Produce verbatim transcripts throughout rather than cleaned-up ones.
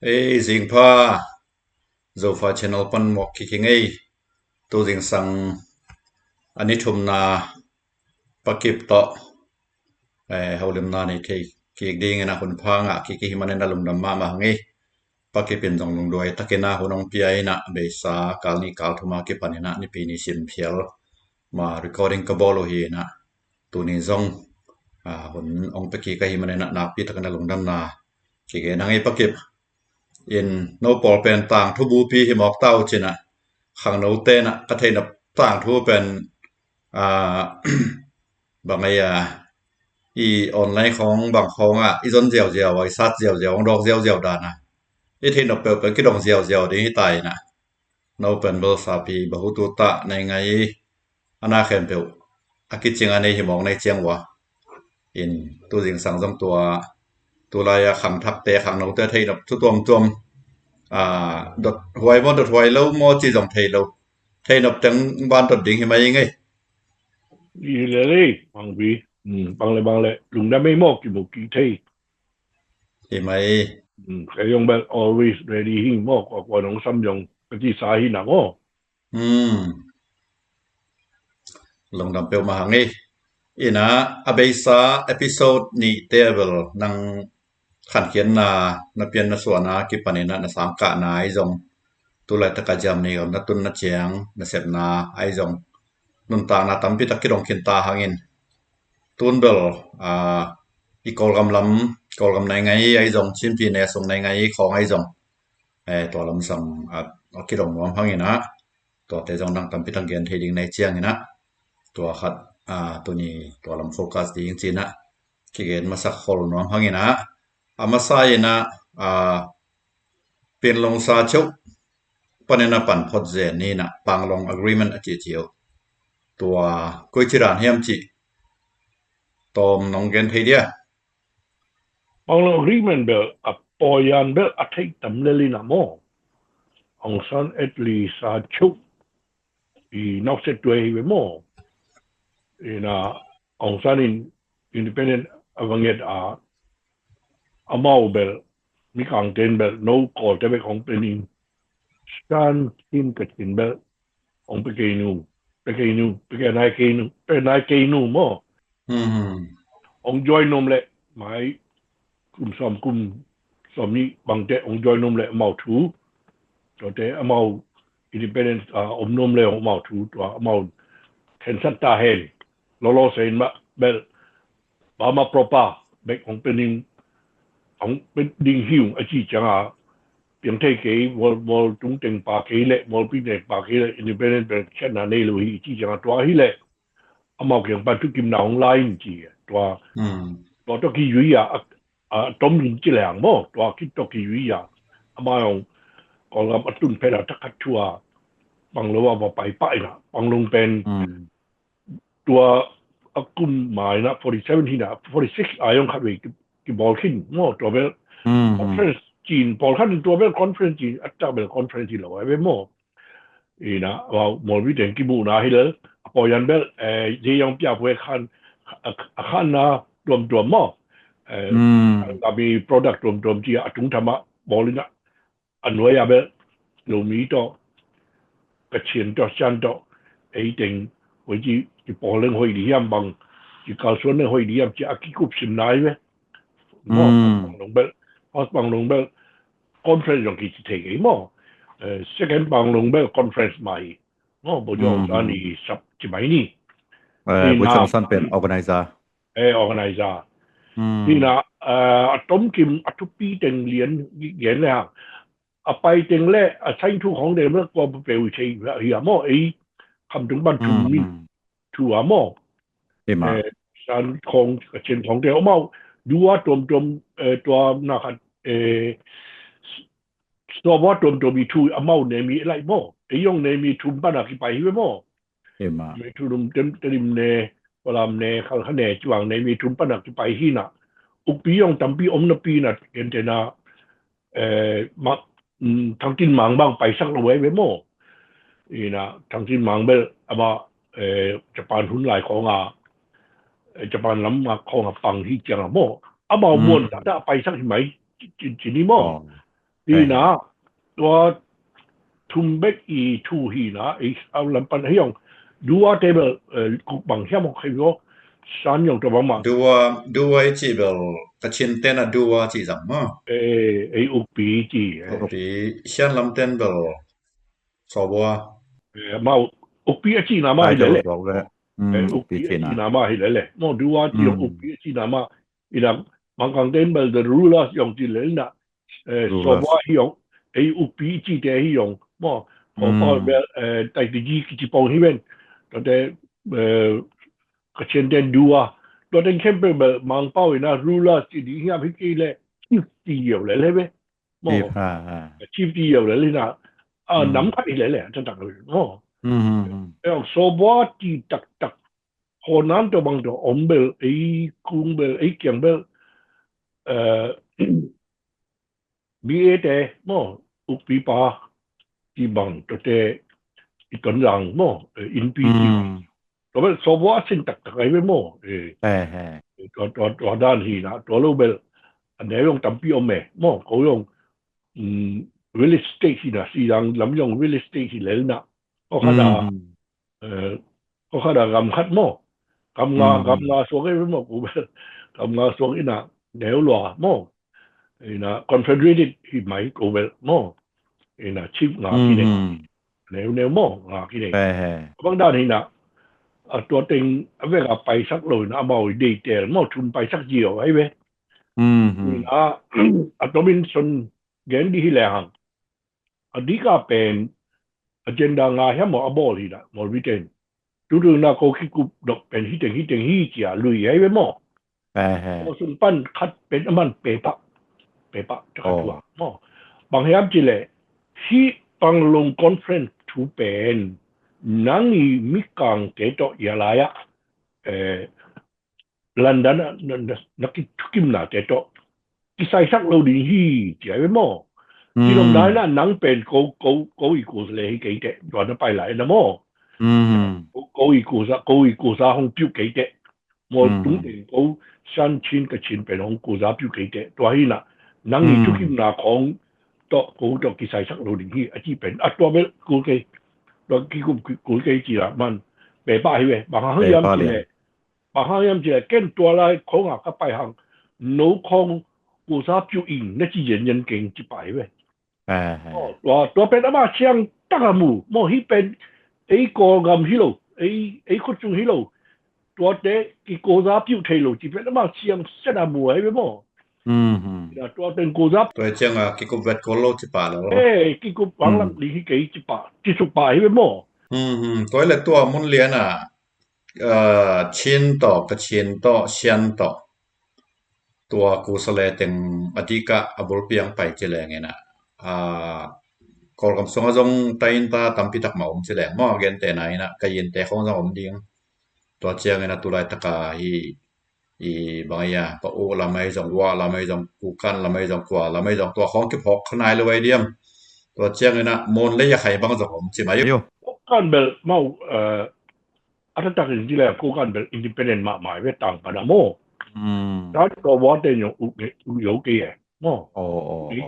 Ei, zingpha, Zofa Channel pan mawk kik hi ngei. Tu zingsang a ni thumna Pa Kip tawh, eh, holimna nei thei kik dingin a hun pha ngah kik hi manin a lungdam mahmah ngei. Pa Kip in zong lungduai takin a hun hong pia in a, beisa kal nih kal thum a kipan in a Nipi ni sim phial ma recording ka bawl uh hi in a, tuni zong, ah, hun hong pia kik ahi manin a nakpi takin a lungdamna kigen hang ei Pa Kip. In no pawl pen tangthu bupi hi mawk ta uh cin a, khangnote in a ka theihnop tangthu pen, ah, bang ei a, i online khawng bang khawng ah i zon ziauziau a, i sat ziauziau, hong dawk ziauziau dan a, i theihnop peuh pen kidong ziauziau ding hi ta in a, no pen bel sapi bahutu ta nei ngai, a na khempeuh a kicing a nei hi mawk nei ciang ua. In tu zingsang zong tua, tulai a khangthakte khangnote theihnop thu tuamtuam, ah, dot huai maw dot huai lo maw ci zong thei lo, theihnop teng ban dot ding hi mai ngei. Hi le le, bang pi, bang le bang le, lungdam ei maw, kimu kik thei. Hi mai. Kei zong bel always ready hi maw, kua kua nong sam zong ka ci sa hi na maw. Lungdam peuhmah hang ei. In a, a beisa episode nihte a bel nang khankhiatna, na pian na suahna kipan in a na sangkahna ahi zong, tulaitak a Germany gam na tun na ciang na sepna ahi zong, nuntakna tampi tak kidong khin ta hangin, tun bel, ah, i Kawlgam lam, Kawlgam nai ngai ahi zong, Chinpi ne sung nai ngai khawng ahi zong, eh, tua lam sam, ah, a kidong nuam hangin a, tuate zong nang tampi tak gen thei ding nei ciangin a, tua khat, ah, tuni tua lam focus ding cin a kigen masak khol nuam hangin a, a masa in a, ah, Panglong sa cheuh panin a pan phot zen ni in a, Panglong Agreement a cih ciu, tua koici dan hiam cih tawm nong gen thei dia? Panglong Agreement bel a pawian bel a theih tam lel in a maw, Aung San Suu Kyi sa cheuh i nawkset tuai hi ve maw. In a, Aung San in independent a va nget a, amau bel, mikangte in bel no Kawlte bek hong pe ning, Shan, Chin, Kachin bel hong pe kei nu, pe kei nu, pe kei nai kei nu, pe nai kei nu maw. Hong join nuam leh mai kum sawm, kum sawmnih bangte hong join nuam leh amau thu, tuate amau independence, ah, om nuam leh amau thu tua amau khensat ta hen. Lawlaw se in mah bel Burma proper bek hong pe ning, hong pe ding hi ung a ci ciang a, piang thei kei, mual, mual tung teng pa kei leh, mualpi teng pa kei leh, independent bel khiatna nei lo hi ci ciang a, tua hi leh amau kiang pan thukimna hong lai in ci. Tua, tua tawh kizui a, a, a tom in ci leng maw, tua khit tawh kizui a, amau hong Kawlgam a tun phet a thakhat thu a, Panglong a va pai pah in a, Panglong pen tua a kum mai in a, forty seven hi in a, forty six a hong khat vei ki, kibawl khin maw, tua bel conference cin, pawlkhat in tua bel conference cin, a tak bel conference hi lo a ve maw. In a, amau mualpi teng kimuhna hi lel, a pawian bel, eh, Zayong Pyapu a khan, a, a khanna tuamtuam maw. Eh, a mi product tuamtuam ci a, a tungtham a bawl in a, a nuai a bel Lomi tawh, Kachin tawh, Shan tawh, ei teng, hoih ci, kipawl leng hoih di hiam bang, kikalsuan leng hoih di hiam ci a kikup simna hi ve. Maw, Panglong bel, first Panglong bel conference zong kici thei kei maw. Eh, second Panglong bel conference mah hi. Maw, Bogyoke Aung San i sap ci mai ni. Eh, Bogyoke Aung San pen organizer. Eh, organizer. Hi in a, eh, a tomkim a thupi teng lian gen le hang, a pai teng le a sainthu khawng teng le kua pe uh thei hi a maw, ei Khamtung pan thu mi thu a maw. Eh, Shan khawng, Kachin khawng te amau du a tuamtuam, eh, tua na khat, eh, suav a tuamtuam i thu amau ne mi lai maw. Ei zong ne mi thum pan a kipai hi ve maw. Ne mi thum, Tem, Tedim ne, Falam ne, Hakha ne, ci bang ne mi thum pan a kipai hi in a. Ukpi zong tampi om napi in a, gentehna, eh, ma, mm, Thangtin Mang bang paisak lo ve ve maw. In a, Thangtin Mang bel amah, eh, Japan hun lai khawng a, eh, Japan lam a khawng a pang hi ciang a maw. Amau muan taktak paisak hi mai ci, ci, ci ni maw. Hi na, tua thum bek i thu hi na, ei a lam pan hi ong. Dua table, eh, kuk bang hiam ong khai bo. San ong tua bang ma. Dua, dua i ci bel, Kachin ten a dua ci zang ma. Eh, ei ukpi ci, eh. Ukpi, Sian lam ten bel, Sawbua. Eh, ma ukpi a ci na ma hi lele. Eh, ukpi a ci na ma hi lele. Mo dua ci ong ukpi a ci na ma. Ina Mangkang ten bel the rulers ong ci lele na. Eh, Sawbua hi ong, ei ukpi i cite hi ong. Mo, Kawlpawl bel, eh, Taitiji kici pong hi ven. Tuate, eh, Kachin ten dua. Tua ten khempeuh bel Mangpau ina rulers ci ding hiam hi kei le. Chief ci yo lele ve. Mo. Chief, ha, ha. Chief ci yo lele na. A, nam khat hi lele, a taktak lo. Mo. Eh, Sawbua ci taktak. Honan tua bang tua om bel, ei kung bel, ei kiang bel. Eh, B A te, mo, ukpipa, ci bang, tuate, i Tonzang, mo, eh, innpi ci bang. Tua bel, Sawbua a sin taktak ai ve, mo, eh. Tua, tua, tua dan hi na, tua lo bel, a neu ong tampi om e, mo, ko ong, mm, real estate hi na, si dang lam ong real estate hi lel na. Ko khat a, eh, ko khat a gam khat mo. Gam nga, gam nga suak e mo, ko bel. Gam nga suak ina, neu lua mo. Ina, confederated hi mai ko bel mo. Ina, chief nga kine. Neu, neu mo, nga kine. Bang dan hi na, a tua teng, a vek a paisak lo ina, amau i deitel mo, thum paisak zio, ai ve. Ina, a tomin son gen di hi le hang. A dika pen agenda nga hiam maw a bawl hi dah mawl biten. Tutu na ko kikup dok pen hiteng hiteng hi cia lui ai ve maw. Ko sung pan khat pen a man pepa pepa cakap tua maw. Bang hiam ci le hi Panglong conference thu pen nang i mikang te tawh ia lai ah London ah na, na, na kithukim na te tawh kisaisak lo ding hi ci ai ve maw. Kilom nai na nang pen ko ko ko i ko le hi kei te tua na pai lai na maw. Ko i ko sa ko i ko sa hong piu kei te maw tung teng ko san chin ka chin pen hong ko sa piu kei te tua hi na nang i thukim na khong tawh ko tawh kisaisak lo ding hi a ci pen a tua bel ko kei tua kikup ko kei ci la man pepa hi ve bang hang yam ci le Bang hang hiam ci le ken tua lai khong a ka pai hang no khong kusa piu ing na ci yen yen keng ci pai ve. Tua tua pen ama siang tak a mu maw hi pen ei Kawlgam hi lo ei ei khut sung hi lo tuate ki kusa piu thei lo ci pen ama siang set a mu ai ve maw. Tua pen kusa tua ciang a kikup vet ko lo ci pa lo. Ei kikup bang lak ding hi kei ci pa ci suk pa hi ve maw. Tua le tua mun lian a Chin tawh, Kachin tawh, Sian tawh tua kusa le teng a dikah a bulpi ang pai ci leng ina. Kawlgam sungah zong tainta tampi tak mah om ci leng maw a gente na ina ka yinte khong zong om ding. Tua ciang ina tulai taka hi i bang ia pa uh lamai zong wah lamai zong kukan lamai zong kua lamai zong tua khong kiphawk khanai lo ai diam. Tua ciang ina Mon le Yakhai bang zong om ci mai uh. Kukan bel mau a taktak in ci le kukan bel independent mahmah ve tang pana maw. Tan ko wate nyong u yo ke e maw.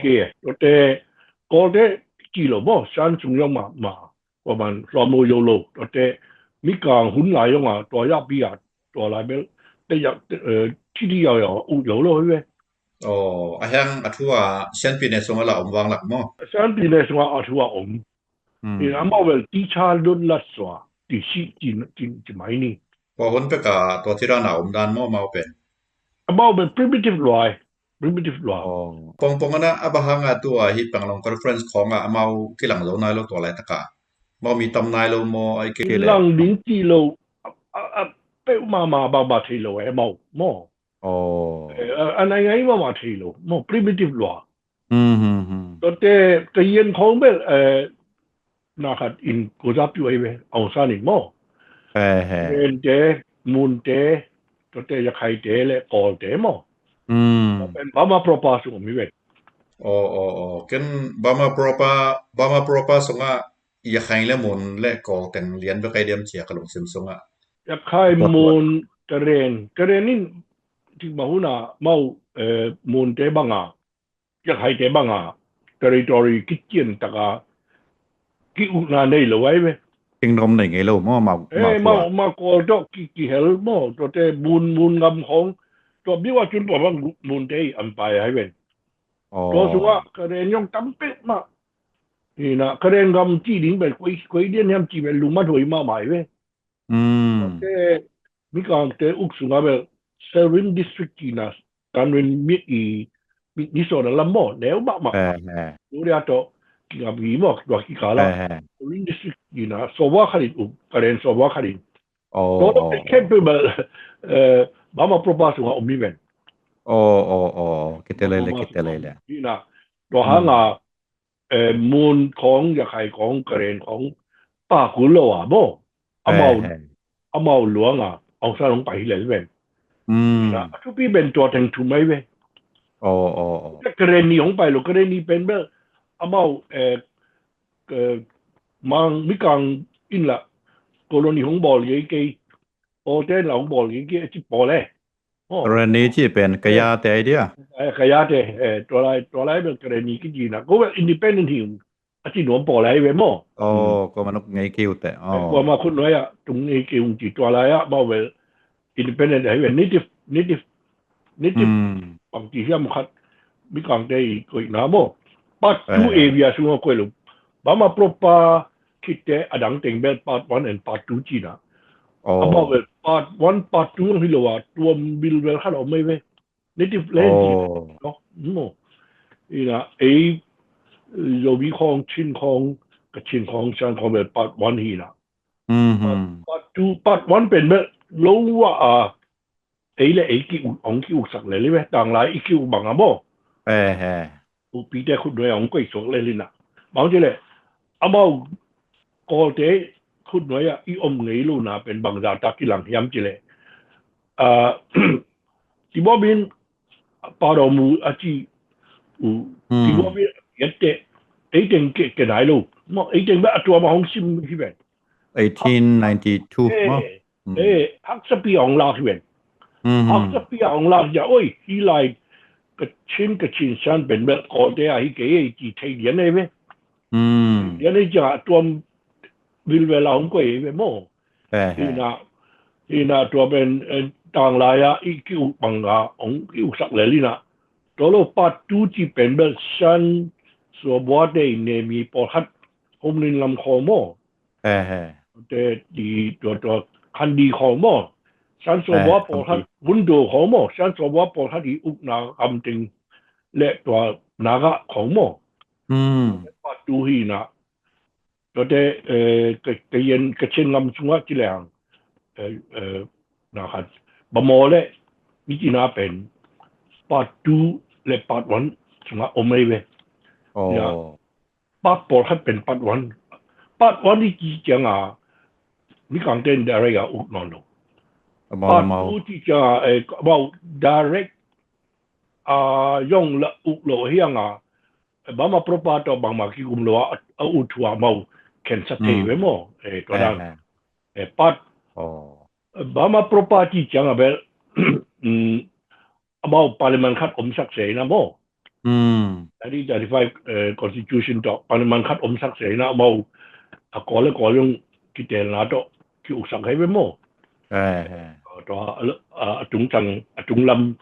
Ke e. Tua te ko te ci lo maw san sung yong mahmah. Tua man tua mo yo lo tua te mi kang hun lai yong a tua ya pi a tua lai bel te ya ti ti ya ya u yo lo ve. A hiang a thu a sianpi ne sung a la om vang lak maw. Sianpi ne sung a a thu a om. Ina mau bel ti cha dot lat sua ti si ti ti mai ni. Tua hun pek a tua ti ran a om dan maw mau pen. A mau bel primitive luai. Primitive luai. Pongpong ana a bahang a tua hi Panglong conference khong a mau kilang zo nai lo tua lai taka. Mau mi tam nai lo maw ai ke le. Lang ding ti lo a a pe ma ma ba ba thei lo e mau maw. A nai ngai ma ma thei lo maw primitive luai. Tua te ka yen khong bel na khat in kusa piu ai ve Aung San in maw. Mente, munte, tua te Yakhaite le Kawlte maw. Pen Burma proper sung om hi ve. Aw aw aw ken Burma proper Burma proper sungah Yakhai le mun le Kawl teng lian bek ai diam cia ka lungsim sungah. Yakhai mun Karen Karen in tikmah hun a mau munte banga Yakhaite banga territory kician taka ki-ukna nei lo ai ve. Kingdom nei ngei lo maw, mau, eh, mau mau, mau Kawl tawh ki, kihel maw, tuate mun, mun ngam khawng. Tua biu a cun tua bang munte i an pai ai ven. Tua sungah Karen zong tam pek mah. Ina Karen gam ci ding pen koi, koi dian hiam ci pen lungman hoi mahmah ai ve. Tuate Mikangte uk sungah bel Salween District cina, Salween mi i, mi, Minnesota lam maw, neu mahmah. Korea tawh kingam hi maw, tua kikala. Salween District cina, sawva khatin uk, Karen sawva khatin. Tua tawh pen khem pe bel, eh, Burma Propa sungah om hi ven. Aw, aw, aw, kitelei le, kitelei le. Ina, tua hanga, eh, mun khawng, Yakhai khawng, Karen khawng, pa kul lo a maw. Amau, amau luanga, Aung San hong pai hi lel ven. Na, a thupi pen tua teng thu mai ve. Aw, aw, aw. Karen ni hong pai lo, Karen ni pen bel, amau, eh, eh, mang Mikang in la, colony hong bawl gei kei, Kawlte in la hong bawl gei kei, a ci pawl e. Aw. Karen ni ci pen, Kayate ai dia. Eh, Kayate, eh, tua lai, tua lai bel Karen ni kici na. Ko bel independent hi ung. A ci nuam pawl ai ve maw. Aw, ko manuk ngei kiu te. Aw. Ko ma khut nuai a, tung ngei kiu ung ci tua lai a, mau bel independent ai ve. Native, native, native. Bang ci hiam khat, Mikangte i koihna maw. Part two area sungah koih lo. Burma Propa khitte a dang teng bel part one and part two cina. Amau bel part one, part two ang hi lo a, tuam bilbel khat a om mai ve. Native land hi lo. No. Ina, ei, Zomi khawng, Chin khawng, Kachin khawng, Shan khawng bel part one hi na. Part, part two, part one pen bel lo a, a, ei le ei ki uk, ong ki uksak le li ve, tanglai i ki uk bang a maw. Ukpite khut nuai a ong koih suak le li na. Bang ci le, amau Kawlte khut nuai a i om ngei lo na pen bangza tak kilang hiam ci le. Ah, Ti Bawm in Padaw Mu a ci uh, Ti Bawm in a kiat teh, ei teng ke, ke nai lo. Maw, ei teng bel a tuam a hong sim hi ven. Eighteen ninety-two maw. Eh, haksapi a hong lak hi ven. Haksapi a hong lak hi a, oi, hi lai, Kachin, Kachin Shan pen bel Kawlte a hi kei ei ci thei lian ei ve. Lian ei ci a tuam bilbel a hong koih ei ve maw. Hi na, hi na tua pen, eh, tanglai a i ki uk bang a ong ki uksak le li na. Tua lo part two ci pen bel Shan suabuate i nemi pawlkhat Homlin lam khawng maw. Te di tua, tua Khandi khawng maw. Shan suabua pawlkhat, Bundo khawng maw. Shan suabua pawlkhat i ukna kamteng le tua Naga khawng maw. Part two hi na. Tuate, eh, ka, ka yen, Kachin ngam sungah ci le hang, eh, eh, na khat, Bamaw le mi cina pen part two le part one sungah om ei ve. Part pawlkhat pen part one. Part one i ci ciang a, Mikangte in direct a uk nawn lo. Part two ci ciang a, eh, amau direct a zong la uk lo hi ang a, Burma Propa tawh bangmah kikum lo a, a ut thu a mau khensa thei ve maw. Eh, tua dan. Eh, part, Burma Propa ci ciang a bel, mm, amau parliament khat omsak se ina maw. Nineteen thirty-five, eh, constitution tawh parliament khat omsak se ina amau a Kawl le Kawl zong kitelna tawh ki uksak hi ve maw. Tua a, a, a tungtang, a tunglam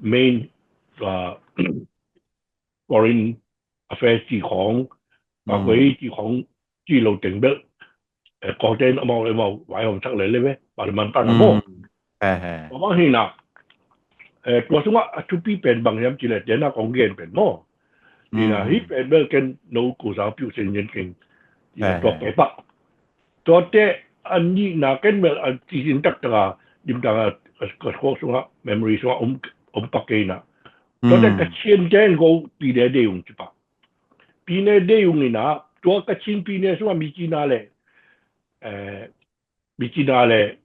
main, tua foreign affairs ci khawng, pakoi ci khawng, ci lo teng bel, eh, Kawlte in amau, amau vaihawmsak le le ve, parliament pan a maw. Tua bang hi na, eh, tua sungah a thupi pen bang hiam ci le, tena kong gen pen maw. Hi na, hi pen bel ken no ko sa piu sen yen keng. Hi na, tua pe pak. Tuate a nihna ken bel a cisin taktak a, dimtang a, a, ka khawk sungah, memory sungah om, om pak kei na. Tuate Kachin ten ko pine dei ung ci pak. Pine dei ung ina, tua Kachin pine sungah mi cina le, eh, mi cina le,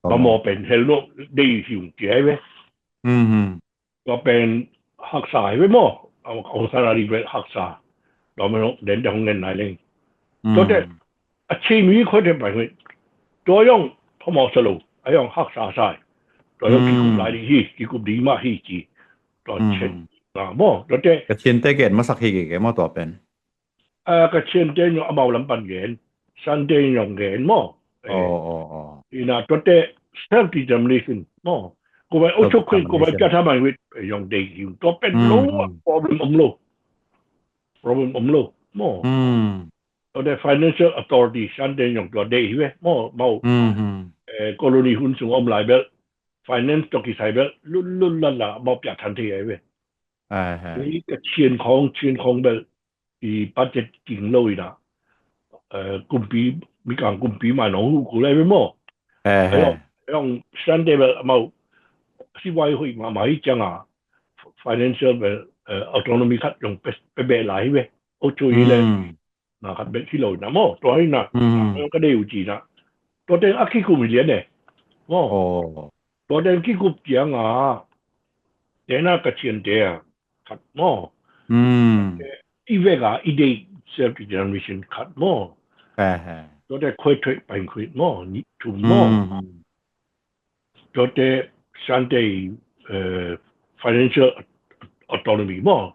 Bamaw pen hel no dei hi ung ci ai ve. Tua pen haksa hi ve maw. Aung San a ding pen haksa. Tua pen den te hong ngen nai leng. Tua te a Chin mi khoi te pai hoi. Tua yong thomawk sa lo. A yong haksa sai. Tua yong kikup lai ding hi, kikup ding mah hi ci. Tua Chin. Maw, tuate Kachiante gen masak hi kei maw tua pen. Kachiante nyo amau lam pan gen, Sante nyo gen maw. Ina tuate self determination maw. Ko bai ocho khuit, ko bai piatha mai wit yong dei hi. Tua pen lo a problem om lo. Problem om lo maw. Tuate financial authority Sante nyo tua dei hi ve maw, mau. Colony hun sung om lai bel finance tok kisai bel lul lul lala mau piathan thei ai ve. Kachian khong, Chian khong bel i budget king lo ina. Kumpi, Mikang kumpi ma nong hu ku lai ve maw. Yong Sante bel mau siwai hui ma ma hi cianga financial bel autonomy khat yong pe be lai ve. Ocho hi le na khat bek hi lo ina maw. Tua hi na ka dei u ci na. Tua teng a kikup hi lian e maw. Tua teng kikup cianga tena Kachiante a khat maw. I vek a i dei self determination khat maw. Tuate khoi thoi pain khuit maw, nih thum maw. Tuate Sante financial autonomy maw.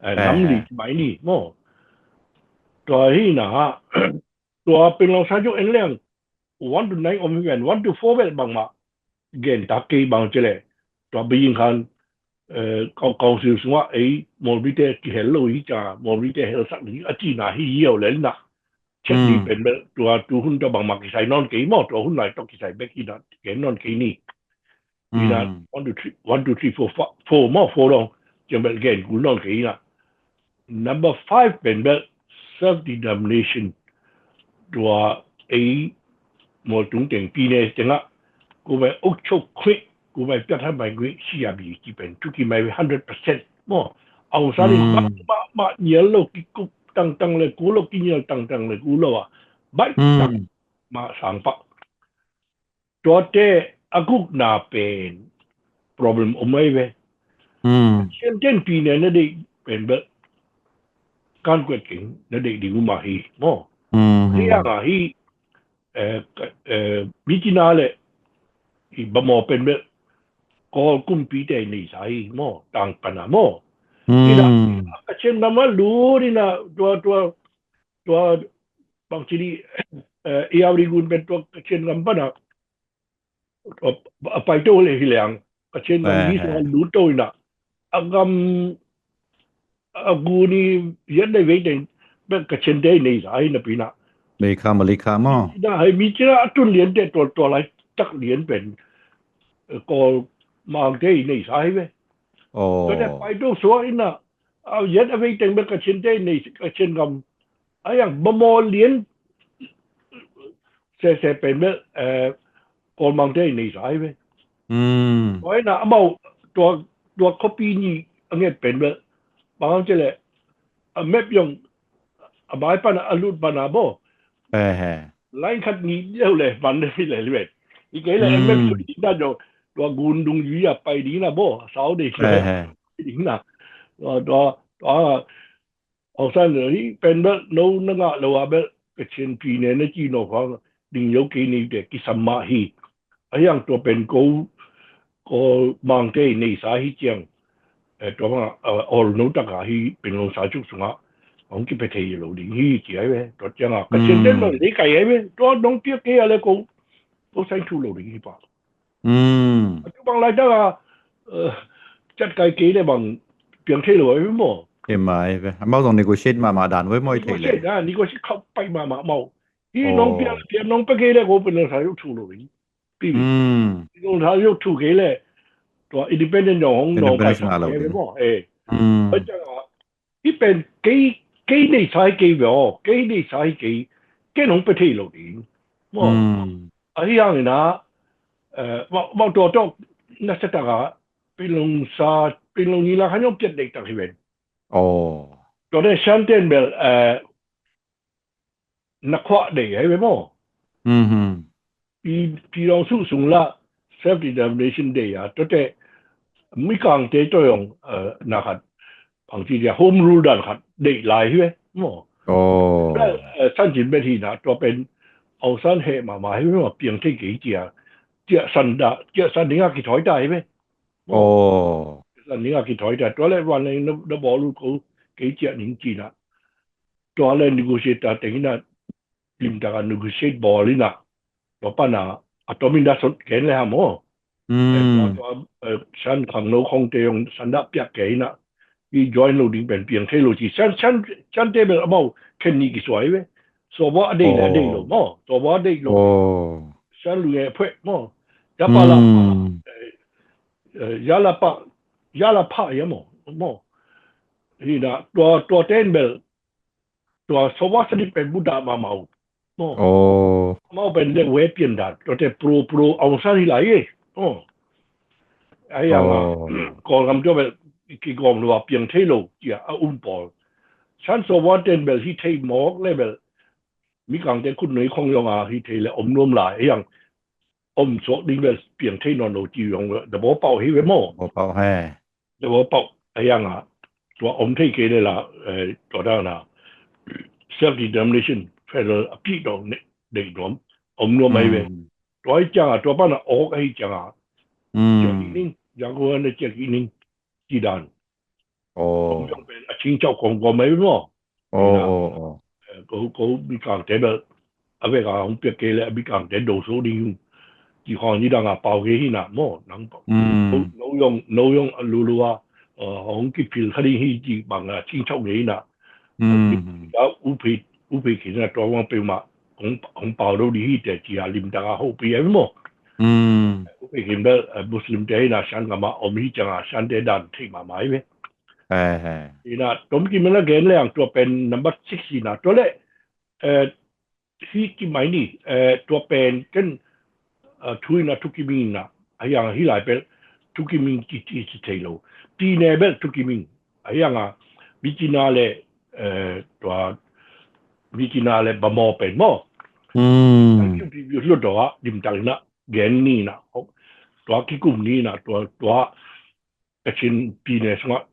Namli mai ni maw. Tua hi na tua pen lo sa jo en leng one to nine om hi ven, one to four bel bangma gen tak kei bang cele. Tua bing khan council sungah ei Mawlbite kihel lo hi ca, Mawlbite helsak ding a cina hi yau lel na. Chet ni pen bel tua tu hun tua bangma kisai non kei maw, tua hun lai tok kisai bek hi na gen non kei ni. Ina one to three, one to three four four maw, four long ciang bel gen kul non kei ina. Number five pen bel self determination. Tua ei maw tung teng pine tengah ku bai uk chok khuih, ku bai piat han bai khuih siabi ki pen tu ki mai hundred percent maw. Aung San in ma ma ma nial lo ki kup tangtang le ku lo, ki nial tangtang le ku lo a bai tang ma sang pak. Tuate a gukna pen problem om ai ve. Sian ten pine na deih pen bel kan kuat keng na deih ding uma hi maw. Hi anga hi mi cina le i bamaw pen bel Kawl kumpite nei sa hi maw, tang pana maw. Ina a ka chen nama lu ina tua tua tua bang cini i au ri gun pen tua ka chen ngam pana a pai to le hi leng ka chen ngam ni sa lu to ina a ngam a gu ni yan dai vei teng bek ka chen dai nei sa ai na pina. Mei kha ma li kha maw. Na hai mi cina a tun lian te tua tua lai tak lian pen Kawl mang te nei sa ai ve. Ka te pai to suak ina a yan a vei teng bek ka chen dai nei ka chen ngam a yang bamaw lian sese pen bek Kawl mang te nei sa ai ve. Tua ina amau tua tua copy ni a nget pen bek bang ang cele a map yong a bai pana a lut pana bo. Line khat ni deu le man le fi le le. I kei le a map su ding na jo tua gun dung yi a pai ding na bo. Sau de le ding na. Tua tua tua Aung San hi pen bel no na ngah lo a bel ka chen pi ne na ci no fang ding yo kei ni te kisam mah hi. A hiang tua pen ko ko mang te nei sa hi ciang tua bang a ol no tak a hi pen long sa cuk sunga hong kipe thei lo ding hi ci ai ve. Tua ciang a ka chen ten lo dei kai ai ve. Tua dong piak kei a le ko ko sai thu lo ding hi pa. A tu bang lai tak a cat kai kei le bang piang thei lo ai ve maw. Hi mai ve. Amau zong negotiate mahmah dan ve maw i thei le. Negotiate na negotiate khau pai mahmah maw. Hi nong piang piang nong pe kei le ko pen long sa cuk thu lo ding. Pi long sa cuk thu kei le tua independent yong hong nong pai sa lo ding maw. Eh. Tua ciang a i pen kei kei nei sa hi kei ve aw, kei nei sa hi kei, kei nong pe thei lo ding. Maw a hi hang ina maw tua tua na sa tak a pen long sa pen long ni la khan yong piat dek tak hi ven. Tua ne Shan ten bel na khuah dei ai ve maw. I pi long su sung la self determination dei a tua te mi kang te tua yong na khat bang ci dia home rule dan khat dei lai hi ve maw. San cin bet hi na tua pen Aung San he mahmah hi ve maw piang thei kei cia cia san da cia san ding a kithoi ta hi ve. Aw. Zan ning a kithawi ta, tua le van leng na, na bawl uh ko, kei ciah ning ci na. Tua le negotiate ta teng ina, limtak a negotiate bawl ina. Tua pan a, a tom in da sot ken le ham aw. Tua, tua, eh, Shan khangno khongte zong san dah piak kei ina. I join lo ding pen piang thei lo ci. Shan, Shan, Shante bel amau khen ni kisuai ve. Sawbawa a deih le a deih lo maw. Sawbawa a deih lo. Shan lu nge phueh maw. Ya pa la pa. Eh, eh, ya la pa, ya la pa ya maw. Maw. Hi na, tua, tua ten bel. Tua Sawbawa Sadiq pen buddha mahmah uh. Maw. Amau pen le we pian dan. Tua te pro, pro Aung San hi lai e. Maw. Ai ang a. Kawlgam tua bel kigawm lo a piang thei lo. Cia a um pawl. Shan Sawbawa ten bel hi thei mawk le bel. Mikangte khut nui khong zong a hi thei le om nuam lai. Ai ang om suak ding bel piang thei nawn lo ci zong. Da baw pau hi ve maw. Baw pau he. Tua pau a yang a, tua om thei kei le la, eh, tua dan a self determination federal a pi dong ne dei nuam, om nuam ai ve. Tua ai ciang a, tua pan a ok ai ciang a, ciak i ning, yang ko na ciak i ning, ci dan. Om dong pen a cing cau kong gom ai ve maw. Ko, ko Mikangte bel a vek a hong piak kei le a Mikangte do so ding hung. Ci khong ni dang a pau kei hi na maw nang pau. No yong, no yong a lulu a hong kipil kha ding hi ci bang a cing chau kei hi na. Ya upi, upi kei na tua wang pe ma hong, hong pau do di hi te ci a lim dang a ho pi ai maw. Upi kei bel Muslim te hi na Shan kama om hi ciang a Shan te dan thei ma mai ve. Ina tom ki mena gen le ang tua pen number six ina tua le, eh, hi ki mai ni, eh, tua pen ken, eh, thu ina thu ki ming ina a yang hi lai pen thu ki ming ki ti si thei lo. Pi ne bel thu ki ming a yang a mi ki na le, eh, tua mi ki na le ba mo pen mo. Ai ki pi bi lo do a dim tang ina gen ni ina tua ki kum ni ina tua tua Kachin pi ne sungah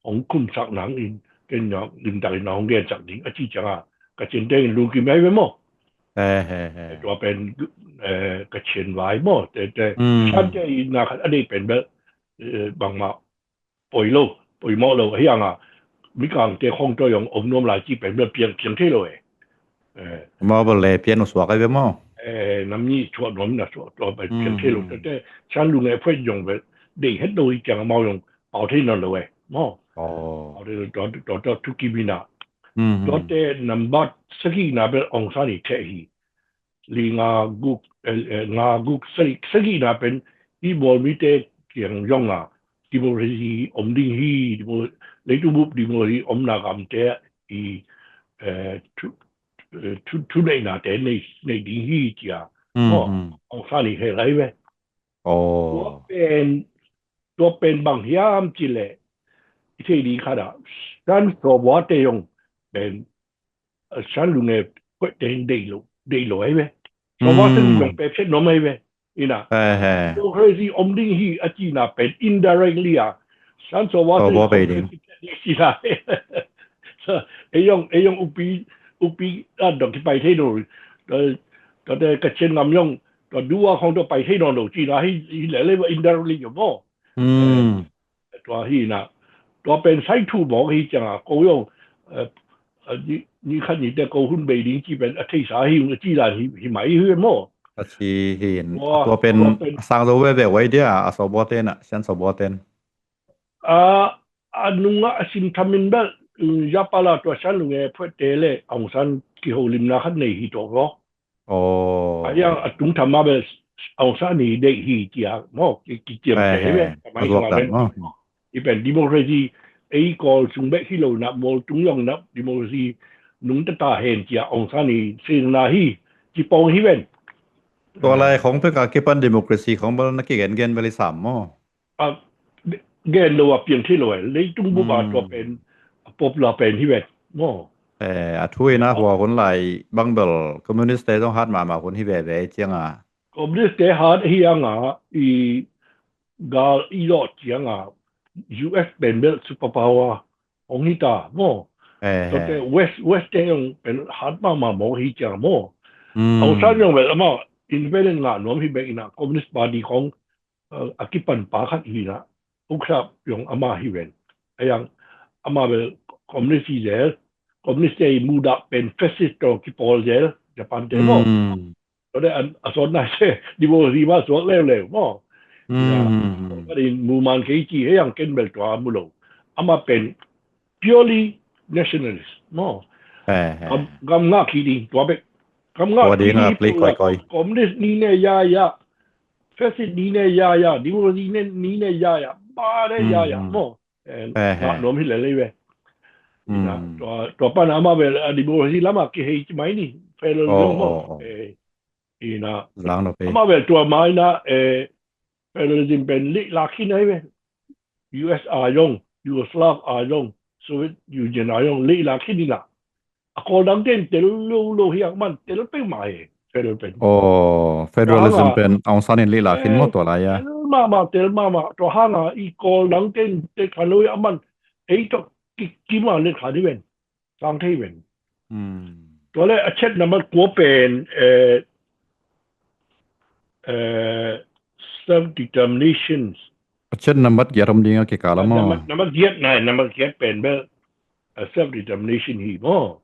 hong kumsak nangin ken limtakin a hong gensak ding a ci cianga Kachin tengin lungkim ai ve maw? Tua pen Kachin vai maw? Te te Shan te i na khat a dei pen bel bangmah poi lo, poimawh lo ahi anga Mikangte khong tua zong om nuam lai ci pen bel piang piang thei lo e. Maw bel le pian uh suak ai ve maw? Nam ni chuah nuam na chuah tua bai pian thei lo. Tuate Shan lu nge phuai zong vel dei het lo hi ciang amau zong pau thei nawn lo e maw? Pau thei lo tua tua tua thu kim hi na. Tuate nambat sagih na bel Aung San i theh hi. Li nga guk nga guk sagih sagih na pen i mual mite kiang zong a democracy om ding hi, leitung bup democracy om na gamte i thu thu neihna te nei nei ding hi cia. Aung San i hel ai ve. Tua pen tua pen bang hiam ci le i thei ding khat ah Shan Sawbwa te zong pen Shan lu nge phuai te dei lo dei lo ai ve. Sawbwa te zong pe phet nuam ai ve. Ina democracy om ding hi a cina pen indirectly a Shan Sawbwa te zong pe ding cina. Ei zong ei zong upi upi a dong ki pai thei lo. Tua te Kachin ngam zong tua duwa khong tua pai thei nawn lo cina hi hi le le indirectly zong maw? Tua hi na tua pen sai thu mawk hi cianga ko zong ni khat ni te ko hun bei ding ci pen a theisa hi a ci dan hi mai hi maw? A ci hi. Tua pen a sang zo veve wai dia a Sawbwa te na Shan Sawbwa ten. A a nungah a sim thamin bel Yapala tua Shan lu nge phuai te le Aung San kiholimna khat nei hi tawh vaw. A yang a tung tham a bel Aung San i deih hi cia maw ki ciam te hi ve. Kamai sungah bel i pen democracy ei kawl sung bek hi lo na mual tung zong na democracy nung tata hen cia Aung San i singna hi ci pawng hi ven. Tua lai khong pek a kipan democracy khong bel na kigen gen bel i sam maw? A gen lo a piang thei lo e leitung bup a tua pen a popular pen hi ve maw? A thu ina hua hun lai bang bel communist te zong hat mahmah hun hi veve cianga. Communist te hat hi anga i gal i dawh cianga U S pen bel superpower hong hi ta maw? Tuate West West te zong pen hat mahmah maw hi cianga maw? Aung San zong bel amah independent ngah nuam hi bek ina communist party khong a kipan pa khat hi na. Khrushchev zong amah hi ven. A yang amah bel communist hi zel, communist te mudah pen fascist tawh kipawl zel, Japan te maw. Tua le a sawt nai se, democracy mah suak leuleu maw. Tua in muman kei ci, hei ang ken bel tua mu lo. Amah pen purely nationalist maw. Gam ngah kik ding tua bek. Gam ngah kik ding, play koi koi. Communist ni ne ya ya, fascist ni ne ya ya, democracy ni ne ya ya, ba ne ya ya maw. Ngah nuam hi lel ei ve. Tua pan amah bel a democracy lamah kihei ci mai ni, federalism maw. Ina amah bel tua mai na, federalism pen lehlak khin ei ve. U S a zong, Yugoslavia a zong, Soviet Union a zong lehlak khin ina. A kawl dang ten tel lo lo hi, a man tel peuhmah hi federal pen. Aw, federalism pen Aung San in lehlak khin maw tua lai a. Tel mahmah, tel mahmah. Tua hanga i kawl dang ten tel khan lo hi, a man ei tawh kikim a let khan hi ven. Sang thei ven. Tua le a chet nambat kua pen self determination. A chet nambat giat om ding a kikal a maw. Nambat giat nai, nambat giat pen bel self determination hi maw.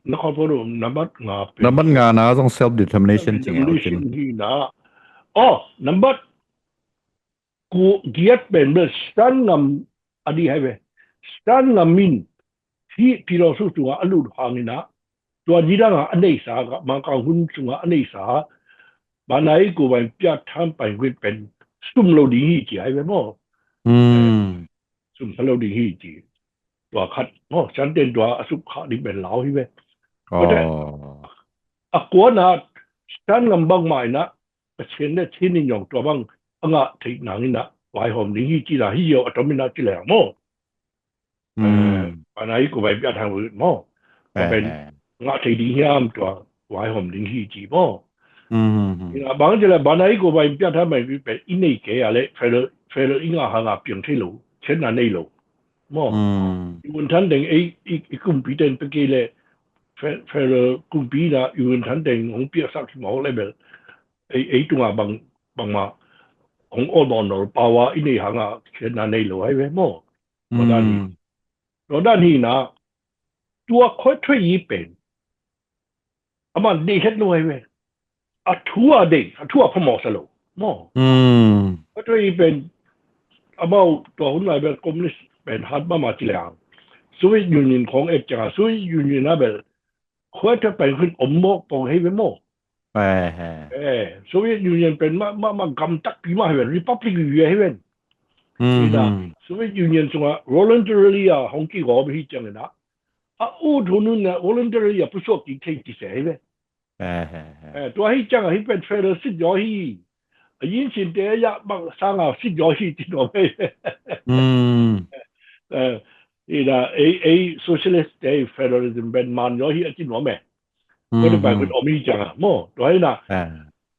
Na khawng pawh nambat nga pen, nambat nga na zong self determination ci ngai cin hi na. Aw, nambat giat pen bel Stan ngam a dih hi ve. Stan ngam in hih philosophy sungah a lut hang ina, tua nidang a a neisa, Mangkang hun sungah a neisa, banai ku bai piak tham pai ngit pen sum lo ding hi ci hi ve maw. Sum sa lo ding hi ci. Tua khat maw, Stan ten tua a suk kha ding pen lau hi ve. A kuana Stan ngam bangmah ina, Pathian le Chin in zong tua bang a ngah theih nang ina vaihawm ding hi ci na hi yo, a tom ina ci leng maw. Banai ku bai piak tham ngit maw. Tua pen ngah thei ding hiam, tua vaihawm ding hi ci maw. Ina bang ci le banai ku bai piak tham ngit pen i nei kei a le federal i ngah hanga piang thei lo, chenna nei lo maw. I vun than teng ei, i kumpi ten pe kei le federal kumpi na i vun than teng hong piaksak hi maw le bel ei, ei tunga bang, bangmah hong awlmawh nawn lo power i nei hanga chenna nei lo hi ve maw. Tua dan hi. Tua dan hi na, tua Khuai Thuai i pen a man deih het lo hi ve. A thu a deih, a thu a phamawh sa lo maw. Khuai Thuai i pen amau tua hun lai bel communist pen hat mahmah ci leng, Soviet Union khawng et cianga Soviet Union a bel Khuai Thuai pen khin om mawk pong hi ve maw. Soviet Union pen mah, mah, mah gam takpi mah hi ven, republic vive hi ven. Ina Soviet Union sungah voluntarily a hong kigawm hi ciang ina, a ut hun hun a voluntarily a pusuak kik thei ci se hi ve. Tua hi ciang a hi pen federal sit zaw hi. A yin sin te a yah bang sanga sit zaw hi ci nuam hi. Ina ei, ei socialist te federalism pen man zaw hi a ci nuam e. Tua te pai kun om hi ciang a maw. Tua hi na,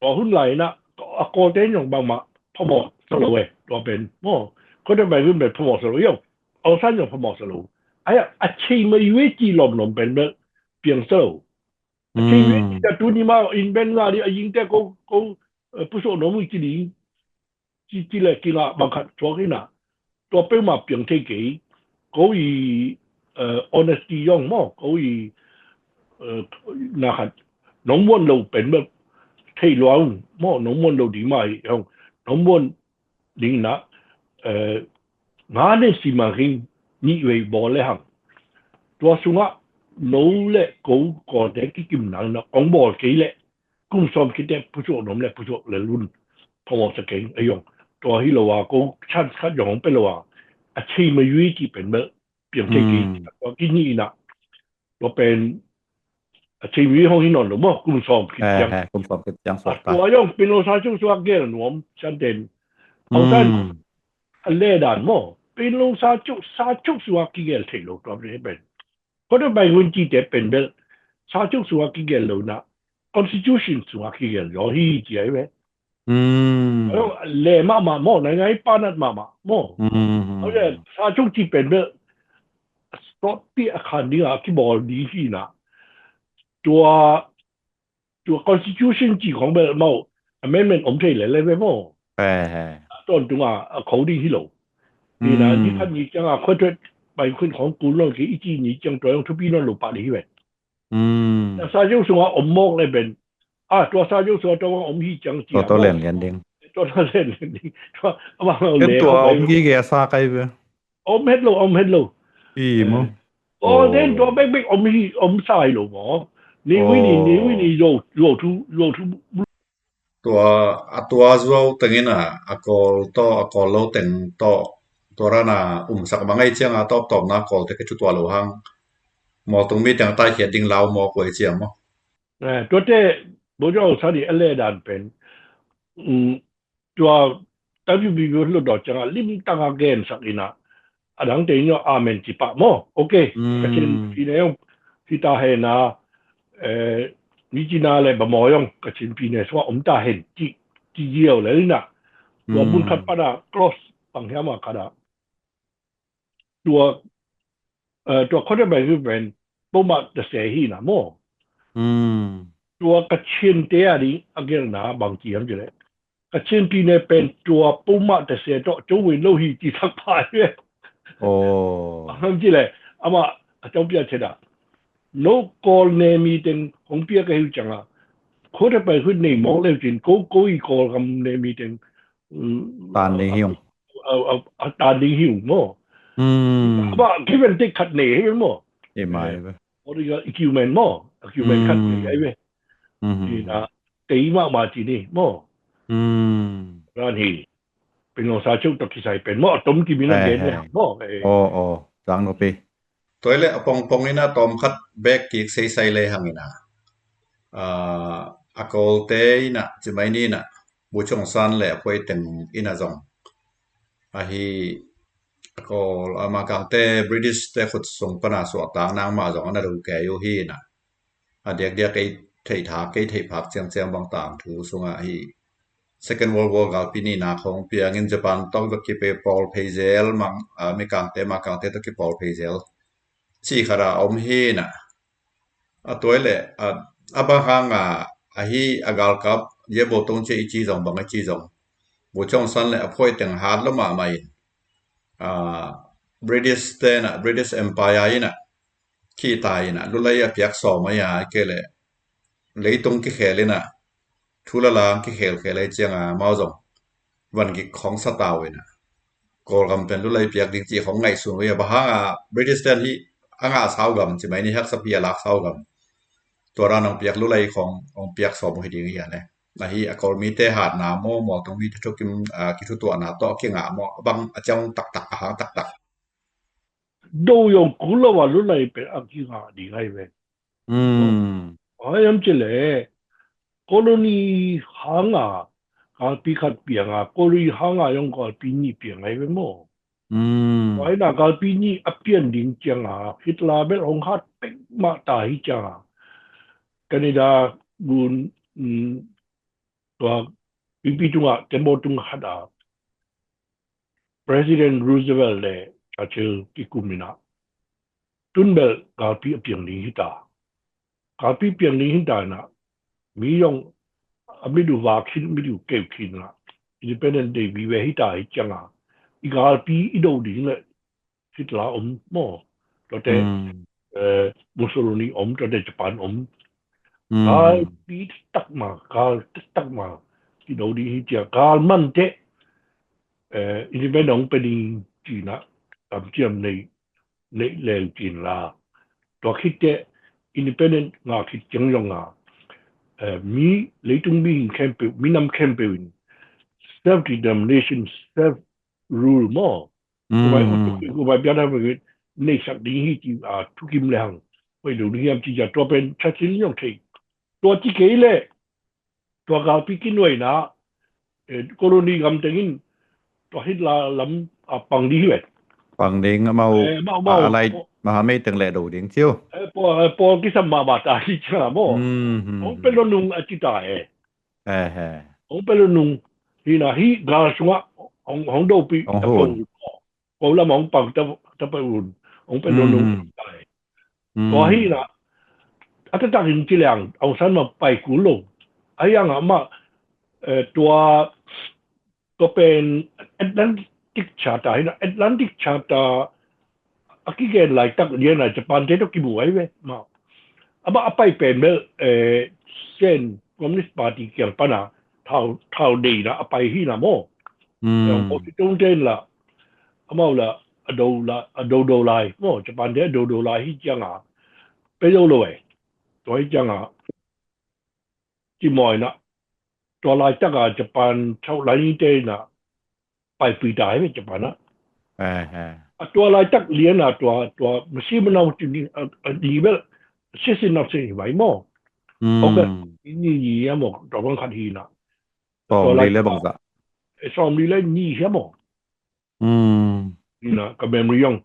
tua hun lai na, a kawlte in zong bangmah phamawh sa lo e, tua pen maw. Khuai Thuai pen pen phamawh sa lo, i zong Aung San zong phamawh sa lo. Ai a, a chei mai ve ci lawmlawm pen bel piang sa lo. A chei ve ci ta tuni ma in ben nga di a yingte ko, ko pusuak nuam uh ci ding. Ci, ci le kingah bang khat thuak ina, tua peuhmah piang thei kei. Ko i honesty zong maw, ko i na khat nong muan lo pen bel thei lua ung maw, nong muan lo ding mah hi hong, nong muan ding na, nga ne simang hing, nih vei bawl le hang. Tua sungah no le ko kawlte kikim nang na kong bawl kei leh kum sawm khit teh pusuak nuam le pusuak le lun phamawh sa keng a zong. Tua hi lo a ko chance khat zong hong pia lo a, a chei mai ui ci pen bel piang thei kei. Tua kini ina, tua pen a chei mai ui hong hi nawn lo maw, kum sawm khit ciang. Kum sawm khit ciang suak ta. Tua zong pen lo sa cung suak gel nuam san ten. Aung San a le dan maw, pen lo sa cung, sa cung suak kigel thei lo tua pen. Khuai Thuai bai hun ci te pen bel sa cung sungah kigel lo na, constitution sungah kigel zaw hi ci ai ve. Le mahmah maw, naingai panat mahmah maw. Sa cung ci pen bel sawtpi a khan ding a kibawl ding hi na. Tua, tua constitution ci khong bel maw, amendment om thei le le ve maw. tawntung a, a kho ding hi lo. Hi na, ni khat ni ciang a khua thuat pai khun khawng kul nawn kei i ci ni ciang tua zong thupi nawn lo pah ding hi ve. Sa zeu sung a om mawk le pen, a, tua sa zeu sung a tua bang om hi ciang ci a, tua tua mawk len lian ding. Tua tua len lian ding. Tua a bang a tua om gige a sa kai ve. Om het lo, om het lo. I maw. Aw, then tua bekbek om hi, om sa hi lo maw. Ni wi ni, ni wi ni, zo, zo thu, zo thu. Tua, a tua zuau tengin a, a Kawl tawh, a Kawl lo teng tawh, tua rana umsak mah ngai ciang a tawptawpna Kawlte kithutuah lo hang. Mawltung mi teng a taikhiat ding lau maw, kua i ciam maw. Eh, tuate, Bo Jong Aung San i a le dan pen, um, tua, tabi bi bi lo dawh ciang a, lim tang a gensak in a, a dangte in aw amen ci pah maw. Ok, ka cin pi ne yong, si ta hen a, eh, mi cina le ba maw yong, ka cin pi ne sua om ta hen, ci, ci ziau le in a. Tua mun khat pan a, close, pang hiam a khat a. Tua, eh, tua khawte bai hi pen, poma ta se hi na maw. Tua ka cin te a ding, a gel na, bang ci hiam ci le. Ka cin pi ne pen tua poma ta se tawh, co win lo hi ci sak pa hi. Aw. Bang hiam ci le, ama, a co pia ce da. No Kawl ne mi teng, hong pia ka hiu ciang a. Khawte bai hi nei mawk le cin, ko, ko i Kawl gam ne mi teng. Tan ding hi ung. A, a, a tan ding hi ung maw. Ba, give and take khat nei hi maw. E mai ba. Political argument maw. Argument khat nei hi ve. Ina, tei mah mah ci ni maw. Ran hi. Pen lo sa ceu tok kisai pen maw. Tom ki mi na gen ne maw. Aw, aw. Zang no pe. Tua i le a pongpong ina tawm khat bek kik seisai le hang ina. A, a Kawlte ina, ci mai ni ina, Bu Chong San le a phuai teng ina zong. Ahi, a Kawl, a Makangte, British te khut sung pana suahtak nang mah zong ana do kei uh hi ina. A diakdiak kei theih thak, kei theih phak ciangciang bang tangthu sungah hi. Second World War galpi nihna khong piangin Japan tawh va kipe pawl phei zel, mang, a, Mikangte, Makangte tawh kipawl phei zel. Ci khat a om hi na. A tua i le, a, a bang hang a, ahi a galkap, ye bo tong cia i ci zong, bang i ci zong. Bu Chong San le a phuai teng hat lo mahmah in. A, British te na, British Empire ina. Khita ina, lulai a piak sawm a ia, kei le. Leitung kikhel ina, thulalang kikhelkhel ai cianga mau zong van gik khong sa tau ina. Kawlgam pen lulai piak ding ci khong ngaihsun uh ia, bang hanga British ten hi a ngah sau gam ci mai ni, haksa pi a lak sau gam. Tua dan hong piak lulai khong hong piak sawm uh hi ding ia le. Na hi a Kawl mite hatna maw, mawltung mite thukim, a, kithutuahna tawh kingah maw, bang a ciang taktak, a hang taktak. Do yong kul lo a lulai pen a kingah ding ai ve. Ai am ci le, colony hanga galpi khat pianga, colony hanga yong galpi nih piang ai ve maw. Ai na galpi nih a pian ding cianga, Hitler bel hong hat pek mah ta hi cianga. Canada gun, tua pipi tunga, tembaw tung hat a. President Roosevelt le Churchill kikum ina. Tun bel galpi a piang ding hita. Galpi piang ding hita ina. Mi yong a midu va khin, midu keu khin ina. Independent Day vive hita hi cianga. I galpi i do ding le Hitler om maw. Tuate, eh, Mussolini om, tuate Japan om. Galpi taktak ma, gal taktak ma. Ki do ding hi cia, gal man te. Eh, independent hong pe ding cina, tam ciam nei, nei leu cin la. Tua khit te, independent nga khit ciang yong a. Eh, mi, leitung mi hing khempeuh, mi nam khempeuh in. Self determination, self rule maw. Kubai, kubai bian a kubai nei sak ding hi ci, a, thukim le hang. Kubai lo ding hiam ci cia tua pen Churchill yong thei. Tua ci kei le. Tua galpi kinuaina, eh, colony gam tengin, tua Hitler lam, a, pang ding hi vet. Pang ding amau, eh, amau, amau, a, alai, oh. Mahamei teng le do ding ciu. Eh, pawl, eh, pawl kisam mahmah ta hi cia maw. Mm, mm, hong pe lo nung a ci ta e. Eh, eh. Hong pe lo nung. Hi na hi gal sunga, hong, hong do pi, hong ta hon. Pang. Ko lam hong pang ta, ta pe un. Hong pe lo nung. Mm. Tua hi na. A ta tak in ci liang, Aung San ma pai kul lo. A yang a ma, eh, tua Tua pen Atlantic Charter hi na, Atlantic Charter a kigen laitak lian a Japan te tawh kimu ahi ve. Ma, amah a pai pen bel, eh, Sen Communist Party kiang pana thau, thau deina a pai hi na maw. Maw si tung ten la, amau la a do la, a do do lai maw, Japan te a do do lai hi cianga pe zo lo eh. Tua hi cianga ci maw ina, tua laitaka Japan thau lai ni te ina paipui ta hi ve Japan a. A tua laitak liana tua, tua masi manau ti ni, a, a ni bel sisi nau sisi vai maw. Ok, ni ni ya maw, tua bang khat hi na. Tua lai le bang za. Som li le ni ya maw. Ina ka memory yong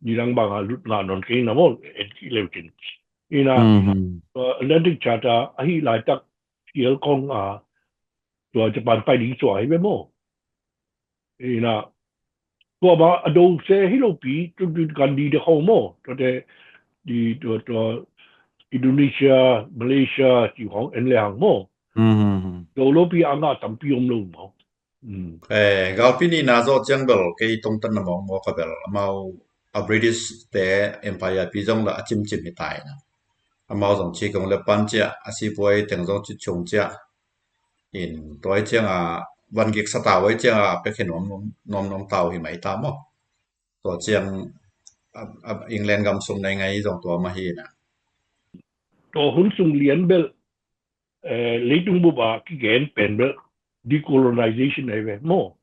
ni lang bang a lut nga non ke ina maw, et ki leu kin. Ina, tua Atlantic Charter a hi laitak kial kong a tua Japan pai ding sua hi ve maw. Ina, tua ba a do se hi lo pi, tu tu kan di de khong maw. Tua te di tua, tua Indonesia, Malaysia, ci khong en le hang maw. Do lo pi a nga tampi om lo maw. Galpi ni na zo ciang bel kei tong tan na mong maw ka bel. Amau a British te empire pi zong la a cim cim hi tai na. Amau zong ci kong le pan cia, a si puai teng zong ci chung cia. In tua hi cianga van gik sa tau hi cianga pek hi nuam nuam nuam tau hi mai ta maw. Tua ciang a, a England gam sung nai ngai zong tua ma hi na. Tua hun sung lian bel, eh, leitung bup a kigen pen bel decolonization ai ve maw.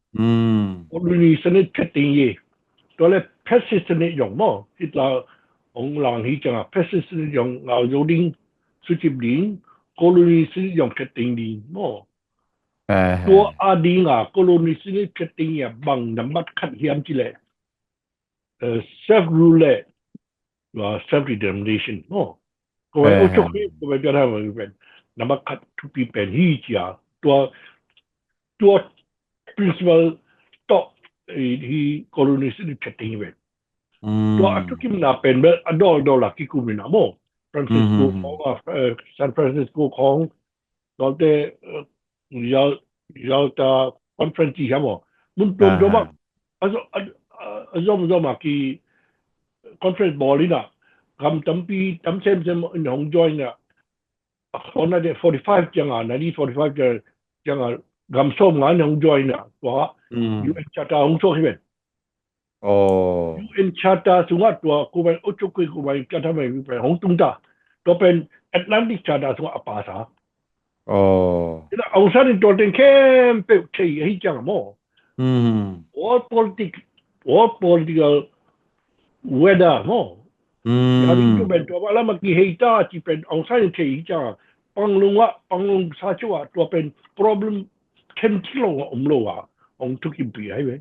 Colony sanit phet ting ye. Tua le phet si sanit yong maw. Hitler ong lang hi cianga phet si sanit yong ngau zo ding, sucip ding, colony sanit yong phet ting ding maw. Tua a dinga colony sanit phet ting ya bang nambat khat hiam ci le, eh, self rule le, tua self determination maw. Ko bai o chok hi, ko bai pian ha bai pen. Nambat khat thupi pen hi cia. Tua, tua principle to, eh, hi colony sanit phet ting pen. Tua a thukim na pen bel a dol dol a kikum ina maw. Francisco khong, eh, San Francisco khong, tua te, eh, Yal-, Yalta Conference hi maw. Mun tuam tuam a, a zo-, a, a, a zom zom a ki conference bawl ina. Gam tampi, tam sem sem in hong join a. A khon a de forty five cianga, nineteen forty five cianga, gam som nga in hong join a. Tua U N Charter hong suak hi pen. U N Charter sungah tua ko bai o chok ko bai pian tha mai pen hong tung ta. Tua pen Atlantic Charter sungah a pa sa. Ina Aung San in tua teng khempeuh thei ahi ciang maw. World politics, world political weather maw. Ya ding tu pen tua ba lama kihei ta ci pen Aung San in thei ahi ciang. Panglung ah, panglung sa ciang ah tua pen problem khen thilo a om lo a. Ong thukim pi ahi ve.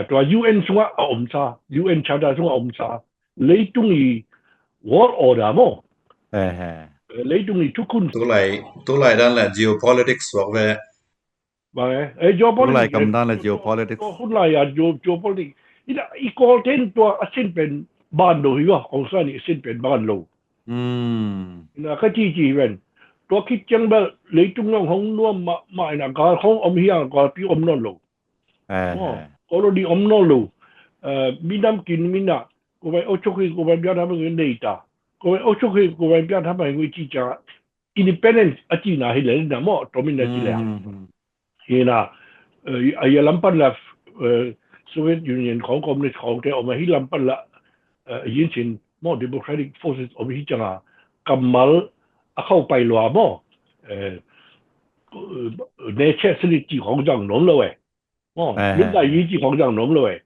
Tua U N sungah a om sa, U N Charter sungah a om sa. Leitung i world order maw. Leitung i thukhun. Tulai, tulai dan le geopolitics suak ve. Bang eh, eh, geopolitics. Tulai kam dan le geopolitics. Tua hun lai a geo-, geopolitics. Ina i Kawl ten tua a sin pen ban lo hi va, Aung San i sin pen ban lo. Ina ka ci ci hi ven. Tua khit ciang bel leitung nong hong nuam mah, mah ina gal khong om hi a galpi om nawn lo. Colony om nawn lo. Eh, minam kin mina. Ko bai o chok hi, ko bai pian tha mai ngui nei ta. Ko bai o chok hi, ko bai pian tha mai ngui ci ciang. Independence a cina hi le na maw, tua min na ci le. Hi na, eh, a ya lam pan la, eh, Soviet Union khong, Communist khong te om hi lam pan la, eh, yin sin maw, Democratic Forces om hi cianga kammal a khau pai lua maw, eh, ne che sini ci khong zang nom lo eh. Maw, lung dai yi ci khong zang nom lo eh.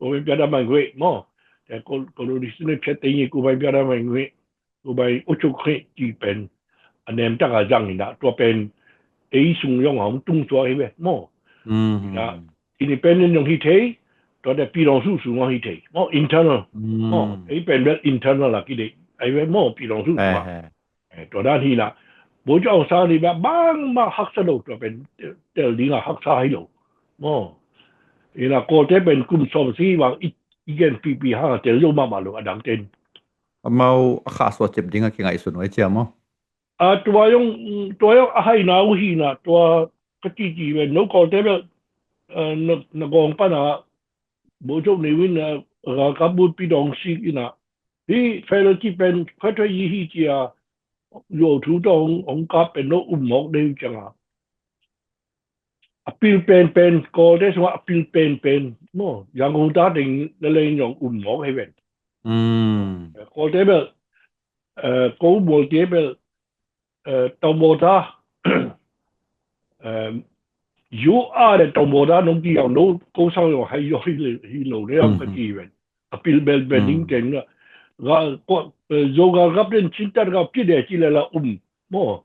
Ko bai pian tha mai ngui maw. Te ko, colony sanit phet ting yi ko bai pian tha mai ngui. Ko bai o chok hi ci pen a nem taka zang ina, tua pen ei sung yong hong tung suak hi ve maw. Independent yong hi thei, tua te pi long su sung yong hi thei maw, internal. Ei pen bel internal a ki dei ahi ve maw, pi long su sung a. Eh, tua dan hi na. Bo cu Aung San hi bel bangmah haksa lo, tua pen tel dinga haksa hi lo maw. Ina Kawlte pen kum sawm si bang i, i gen pipi hanga tel zo mahmah lo a dang ten. Amau a khahsuah cep dinga kingaihsun uh ai cia maw. A tua yong, tua yong a haina uh hi na, tua ka ci ci ve, no Kawlte bel, eh, na, na gawng pana, Bo Jok Ne Win, eh, galkap bulpi dong sik ina. Hi federal ci pen, khat thoi yi hi cia, yo thu tong, ong kap pen no um mawk dei cianga. A pil penpen, Kawlte sungah a pil penpen. Maw, Yangon ta teng na leng yong um mawk hei ven. Mm. Kawlte bel, eh, ko mual tie bel, eh, tau mawta, eh, yu a le tau mawta nong ti yau no, ko sang yong hai yau hi le, hi lo le yau ka ti ven. A pil bel bel ning teng na. Ga, ko, eh, zo ga gap den chin tat ga pi de ci le la um. Maw.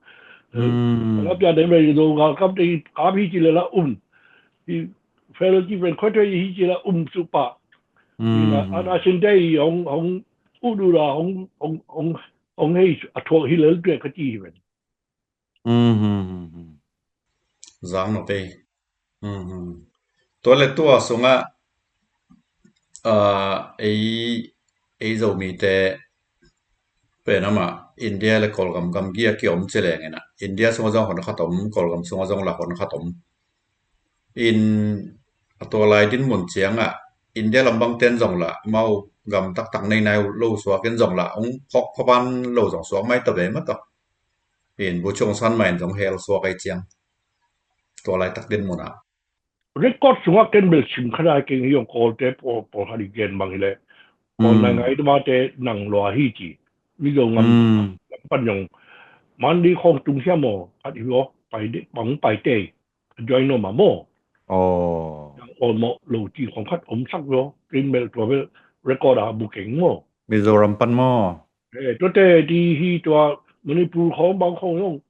Eh, mm. Galkap ya dei mei do galkap dei kap hi ci le la um. Hi federal ci pen khat thoi hi ci la um su pa. Mm. Ina, ana sin dei hong, hong, u du la hong, hong, hong, hong hei a thuak hi le le ka ci hi ven. Mm, mm, mm, mm. Zang no te. Mhm. Tua le tua sungah, ah, ei, ei Zomite pen amah India le Kawlgam gamgi a kiom ci leng ina. India sungah zong hon khat om, Kawlgam sungah zong la hon khat om. In a tua lai dinmun ciangah India lambang ten zong la, mau gam taktak nei nai lo suak in zong la, ong phok phapan lo zong suak mai ta ve mah tawh. In bu chung san mai in zong hel suak ei ciang. Tua lai tak dinmun ah. Record sungah ken bel sim khat a keng hi ong Kawlte pawl, pawl khat i gen bang hi le. Kawl nai ngai tuma te nang lua hi ci. Mizo ngam pan yong. Man di khong tung siam maw. Khat hi lo. Pai de, bang pai te. Join no ma maw. Oh. Yang ol maw lo ci khong khat om sak lo. Ken bel tua bel record a bu keng maw. Mizoram pan maw. Eh, tua te di hi tua Manipur khong bang khong yong.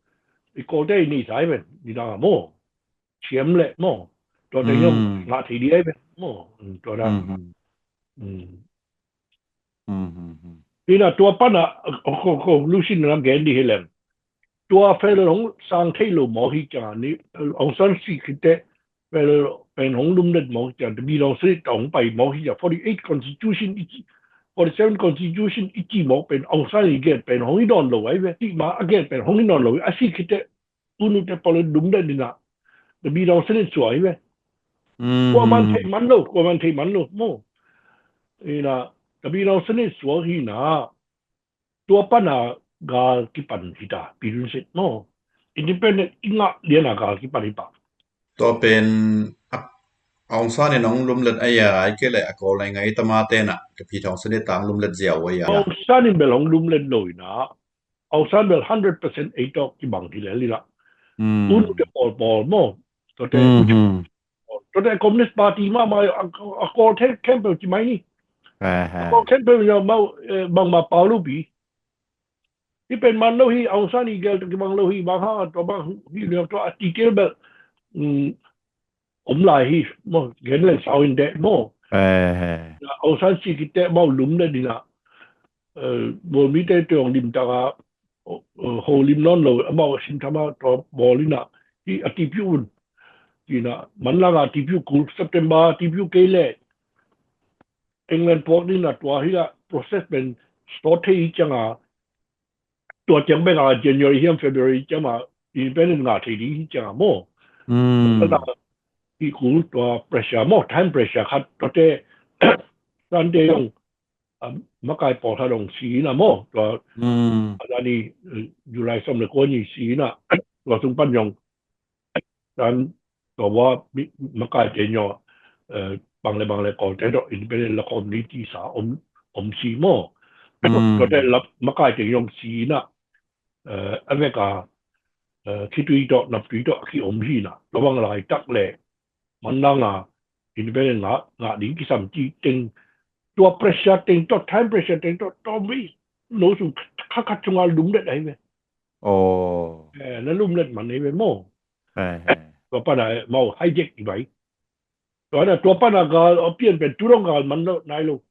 I Kawlte i ni sai ven. Ni da maw. Siam le maw. Tua te yong ngah thei di ai ve maw. Mm, tua da. Mm. Ina tua pana, ko, ko, lusin na gen di hi lem. Tua federal hong sang thei lo maw hi ciang ni, Aung San si khite, federal pen hong lumlet maw hi ciang, the Bidong Senate hong pai maw hi ciang, forty eight constitution i ci, forty seven constitution i ci maw pen, Aung San i gen pen hong i don lo ai ve, ti ma a gen pen hong i don lo, a si khite, U Nu te pawl in lumlet ina. The Bidong Senate suak hi ve. Mm. Kua man thei man lo, kua man thei man lo. Maw. Ina, the Bidong Senate suak hi na. Tua pana gal kipan hi ta, Bidong Senate maw. Independent i ngah liana gal kipan hi pa. Tua pen a, Aung San in hong lumlet a ia, ai ke le a Kawl nai ngai tama te na, the Bidong Senate tang lumlet ziau a ia. Aung San in bel hong lumlet lo ina. Aung San bel hundred percent ei tawh kibang hi lel hi la. Mm. U Nu te pawl pawl maw. Tua te, mm-hmm, tua te Communist Party mahmah a, a Kawl te khempeuh ci mai ni. Eh, eh. A Kawl khempeuh in mau, eh, bangmah pau lo pi. Hi pen man lo hi, Aung San i gel tawh kibang lo hi, bang hang a tua bang hi lel tua a detail bel. Mm. Om lai hi, maw, gen leng sau in deh, maw. Eh, eh. Aung San si khite, maw, lumlet ina. Eh, bawl mite tuang lim taka, eh, ho lim nawn lo, amau a sim thama tua bawl ina. Hi a tipiu un. Ina, man langa tipiu kul, September tipiu kei le. England puak dina tua hi a process pen sawt thei hi cianga. Tua ciang bek a January hiam February ciang ma independent ngah thei ding hi ciang a maw. Mm. Tua hi kul tua pressure maw, time pressure khat tua te Sunday zong, ah, makai pawlkhat zong si ina maw. Tua, mm, a ni, eh, July sawm le kua ni si ina. Tua sung pan zong Tan tua bua mi, makaite nyo, eh, bang le bang le Kawlte tawh independent la community sa om, om si maw. Mm. Tuate la makaite nyo si na, eh, a vek a, eh, khitui tawh, naptui tawh a ki om hi na. Tua bang laitak le, man dang a independent ngah, ngah ding kisam ci teng. Tua pressure teng tawh, time pressure teng tawh, tua mi, no sung kha khat sunga lumlet ahi ve. Oh. Eh, na lumlet man ahi ve maw. Eh, eh. Tua pana, eh, mau hijack i bai. Tua na, tua pana gal, a pian pen tu dong gal man lo, nai lo.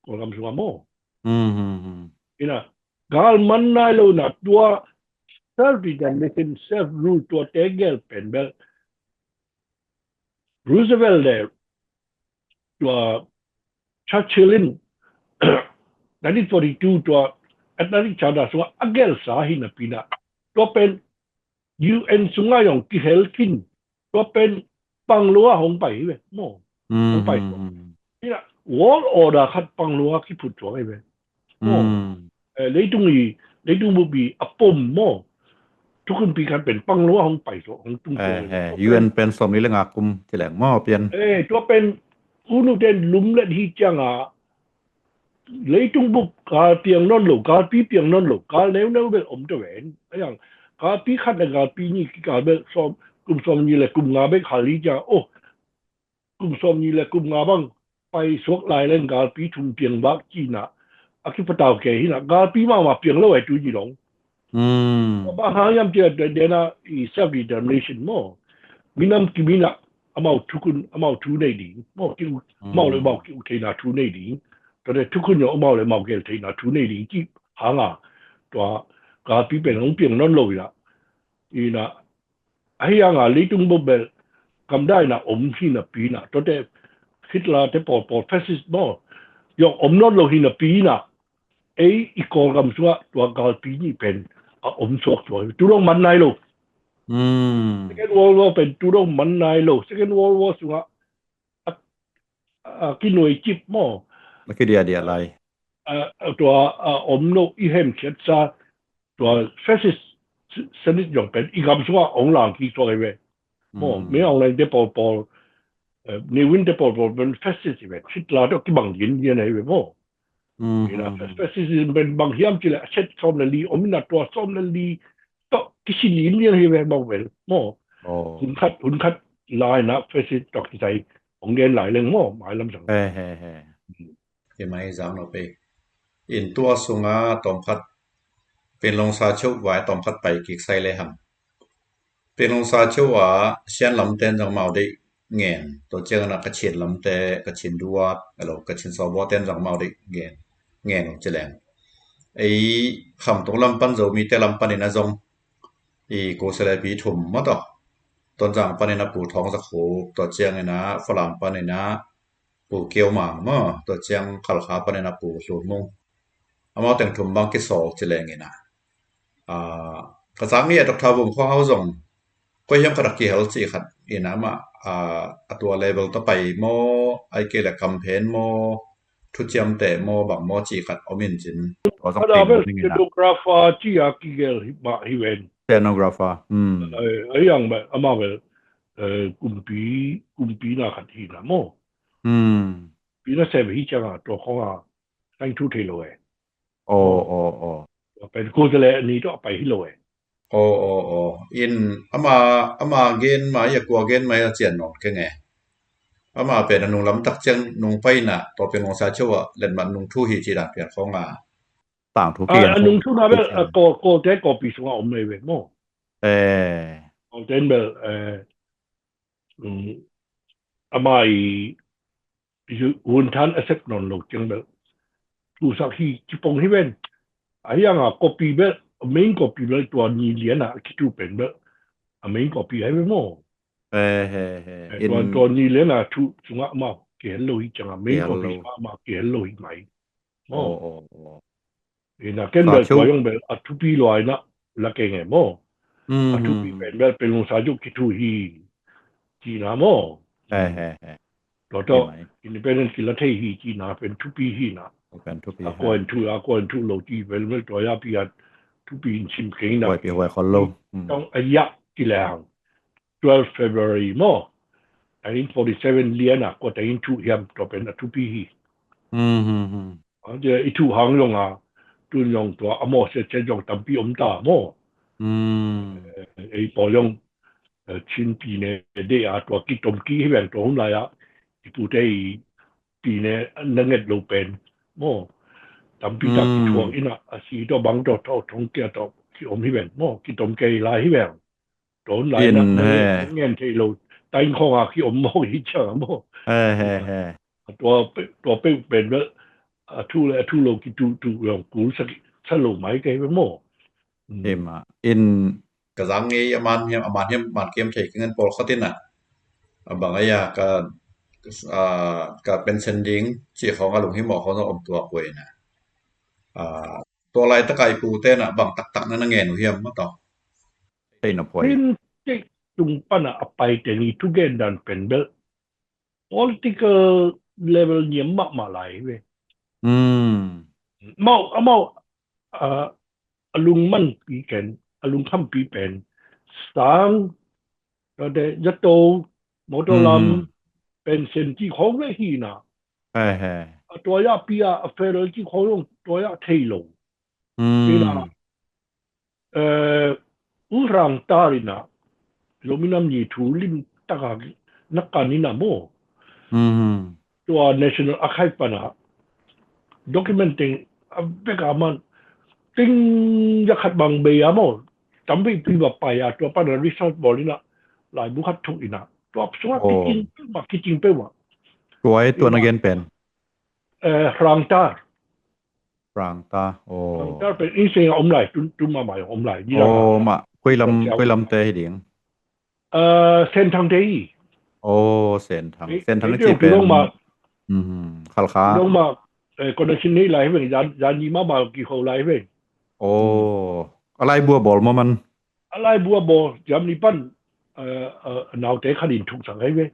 Kawlgam sunga maw. Hmm, hmm, hmm. Ina, gal man nai lo na tua self determination, self rule tua te gel pen bel. Roosevelt le tua Churchill in nineteen forty-two tua Atlantic Charter sunga a gelsa hi napi na. Tua pen U N sungah zong kihel khin, tua pen pang lo a hong pai hi ve maw. Hong pai. Hi na, world order khat pang lo a kiphut tuak hi ve maw. Leitung i, leitung bup i a pom maw, thukhunpi khat pen pang lo a hong pai tuak, hong tung tuak hi ve. U N pen sawmli le nga kum ci leng maw, Pian? Tua pen u nu ten lumlet hi ciangah leitung bup gal piang nawn lo, galpi piang nawn lo, gal neuneu bel om ta ven. A yang galpi khat le galpi nih kikal bel sawm, kum sawmnih le kum nga bek hal hi ciang, oh, kum sawmnih le kum nga bang pai suak lai leng galpi thum piang bak ci-in ah a kipatau kei hi na, galpi mahmah piang lo ai tu ci dong. Bang hang hiam cih leh, dena i self determination maw. Minam kim in ah amau thukhun, amau thu nei ding maw, ki, amau le amau ki-uk theihna thu nei ding. Tua le thukhun zong amau le amau gel theihna thu nei ding cih hang a, tua galpi pen hong piang nawn lo hi na. Hi na, ahi hang a leitung bup bel gamdai na om hi napi na, tuate Hitler te pawlpawl, fascist maw, zong om nawn lo hi napi na, ei i Kawlgam sungah tua galpi nih pen a om suak suak hi. Tu dong man nai lo. Second World War pen tu dong man nai lo. Second World War sungah a, a kinuai cip maw, a kidiadia lai. A, a, tua a om lo i hemkhiatsa tua fascist senit zong pen i gam sungah hong lang kik suak hi ve maw. Min Aung Hlaing te pawlpawl, eh, Ne Win te pawlpawl pen fascist hi ve. Hitler tawh kibang lianlian hi ve maw. Hi na, fascism pen bang hiam cih leh a set sawm le li om in ah, tua sawm le li tawh kisi lianlian hi ve maw vel maw. Hun khat, hun khat lai in ah fascist tawh kisai hong gen lai leng maw, mailam sang. Hi mai zang no pe. In tua sungah tawmkhat, Panglong Sacheu vai tawmkhat pai kik sai le hang. Panglong Sacheu ah Shan lamte in zong amau deih ngen, tua ciangin ah Kachin lamte, Kachin Duat, a lo, Kachin Sawbaw te in zong amau deih ngen, ngen uh ci leng. Ei Khamtung lam pan, Zomite lam panin ah zong i Kusalepi thum maw tawh, Tonzang panin ah Pu Thawng Za Khup, tua ciangin ah Falam panin ah Pu Kio Mang maw, tua ciang Khalkha panin ah Pu Hlun Mung. Amau teng thum bang kisawk ci leng in ah, ah, ka zak ni a Doctor Vum Khua Hau zong koi hiam khat a kihel cih khat in ah amah, ah, a tua level tawh pai maw, ahih kei leh campaign maw, thuciamteh maw, bang maw cih khat om in cin. Tua zong khat a bel stenographer ci a kigel hi mah hi ven. Stenographer. Eh, a yang bel amah bel, eh, kumpi, kumpi na khat hi na maw. Pi na sem hi ciang a tua khong a sang thu thei lo e. Aw, aw, aw. Pen ko te le ni tawh a pai hi lo e. Aw, aw, aw. In ama, ama gen mai a, kua gen mai a cian nawn keng e. Ama pen a nung lam tak ciang nung pai in ah, tua Panglong Sacheu ah letmat nung thu hi ci dan pian khong a. Tangthu a, kigen a nung thu na bel, a, Kawl, Kawlte Kawlpi sungah om mai ve maw. Eh. Kawlte in bel, eh, um, ama i, i hun than a sep nawn lo ciang bel thusak hi ci pong hi ven. Ahi hang a copy bel, main copy bel tua ni lian a kithu pen bel a main copy ahi ve maw. Eh, he, he. Eh, tua, tua ni lian a thu sungah amau kihel lo hi ciang a, main copy sungah amau kihel lo hi mai. Aw, aw, aw. Ina ken bel tua zong bel a thupi lua ina la keng e maw. A thupi pen bel Panglong Sacheu kithu hi cihna maw. Tua tawh independent kila thei hi cihna pen thupi hi na. A kua in thuh, a kua in thuh lo cih pen bel tua ya pi a thupi in sim keng ina. Tawng a yak ci leng twelve February maw, nineteen forty-seven lian a kua teng in thuh hiam, tua pen a thupi hi. I thuh hang zong a, tun zong tua a mawh siatsiat zong tampi om ta maw. Ei pawl zong, eh, Chin pi ne deih a tua kitom kik hi veng, tua hun lai a i pute i pi ne na nget lo pen maw, tampi tak kithuak ina, a si tawh bang tawh, tawh thong kia tawh kiom hi veng maw, kitom kei lai hi veng. Tua hun lai in na ngen thei lo, taing khong a kiom mawk hi ciang a maw. Tua peuh, tua peuh pen bel a thu le a thu lo kituh tuh zong kul sa, sa lo mai kei ve maw. Hi mah. In ka zang ngei a man hiam, a man hiam man kiam thei kingen pawlkhat in ah, a bang a ya ka, ah, ka pension ding cih khong a lunghimawh khong zong om tuak uh in ah. Ah, tua laitak a i pute in ah bang taktak na na ngen uh hiam maw tawh. Tei na phuai. Chin State tung pana a pai teng i thugen dan pen bel political level niam mahmah lai ve. Hmm. Mau, amau, ah, a lungman pi ken, a lungkham pi pen, sang, kate, zato, motor lam, pension ci khong ve hi na. He, he. A tua ya pi a, a federal ci khong tua ya thei lo. Hmm. Hi na, eh, U Hrang Tar ina, Zomi Nam Ni thu lim taka na kan ina maw. Hmm. Tua National Archive pana document teng a vek a man ting ya khat bang bei a maw. Tam vei pi va pai a tua pana research bawl ina laibu khat thuk ina. Tua sungah kicing peuh mah, kicing peuh mah. Tua e tua na gen pen. Eh, Hrang Tar. Hrang Tar, oh. Hrang Tar pen inn seng a om lai, tun, tun mahmah a om lai. Ni la. Oh, mah, koi lam, koi lam te hi ding. Eh, Sen Thang te hi. Oh, Sen Thang. Sen Thang ci pen. Dong mah. Hmm, Khalkha. Dong mah, eh, connection nei lai hi veng, zan, zan ni mahmah ki ho lai hi veng. Oh, a laibu a bawl maw man. A laibu a bawl, Germany pan, eh, eh, naute khat in thuk sang hi veng.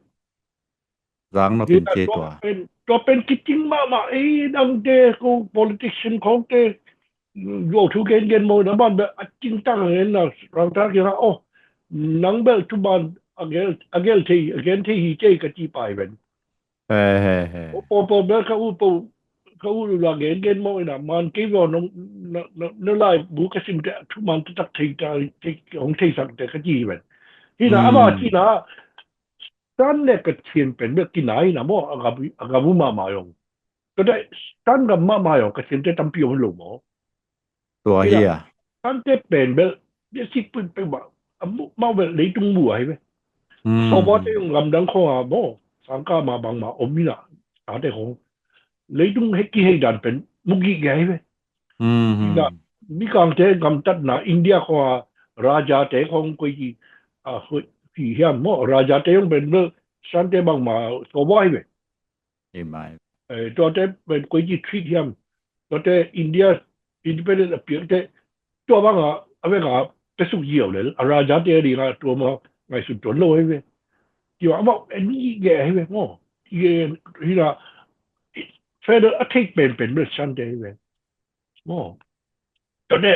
Zang na pen ke tua. Tua pen kicing mahmah ei dangte ko politician khongte. Zuau thu gen gen maw na ban bel a cing tang ngen na Hrang Tar kira oh. Nang bel thuman a gel, a gel thei, a gen thei hi thei ka ci pai ven. He, he, he. Paw, paw, paw bel ka u paw, ka u la gen gen maw ina man kei vaw nong, na, na, na laibu ka sim te thuman tak thei ta, thei, hong thei sak te ka ci ven. Hi na, ama ci na, San le Kachin pen bel kinai na maw, a gam, a gam uh mahmah zong. Tua te San gam mahmah zong Kachin te tampi om lo maw. Tua hi a. San te pen bel basic pun pek mah, a mu, mau bel leitung mu ahi ve. Hmm. Sawbaw te zong lamdang khong a maw, sangkah mah bangmah om ina, sa te khong. Leitung he kihei dan pen mu gige ahi ve. Hmm. Ina, Mikangte gamtatna India khong a Raja te khong koi ci, a, koi ci hiam maw, Raja te zong pen bel Sante bangmah sawbaw hi ve. Hi mai. Eh, tuate pen koi ci treat hiam. Tuate India independent a piak te, tua banga, a vek a, pesuk ziau lel, a Raja te a ding a, tua ma ngaihsun tuan lo hi ve. Tua amau, eh, ni ge hi ve maw. Ge hi la, federal a thei pen pen bel Sante hi ve. Maw. Tua te,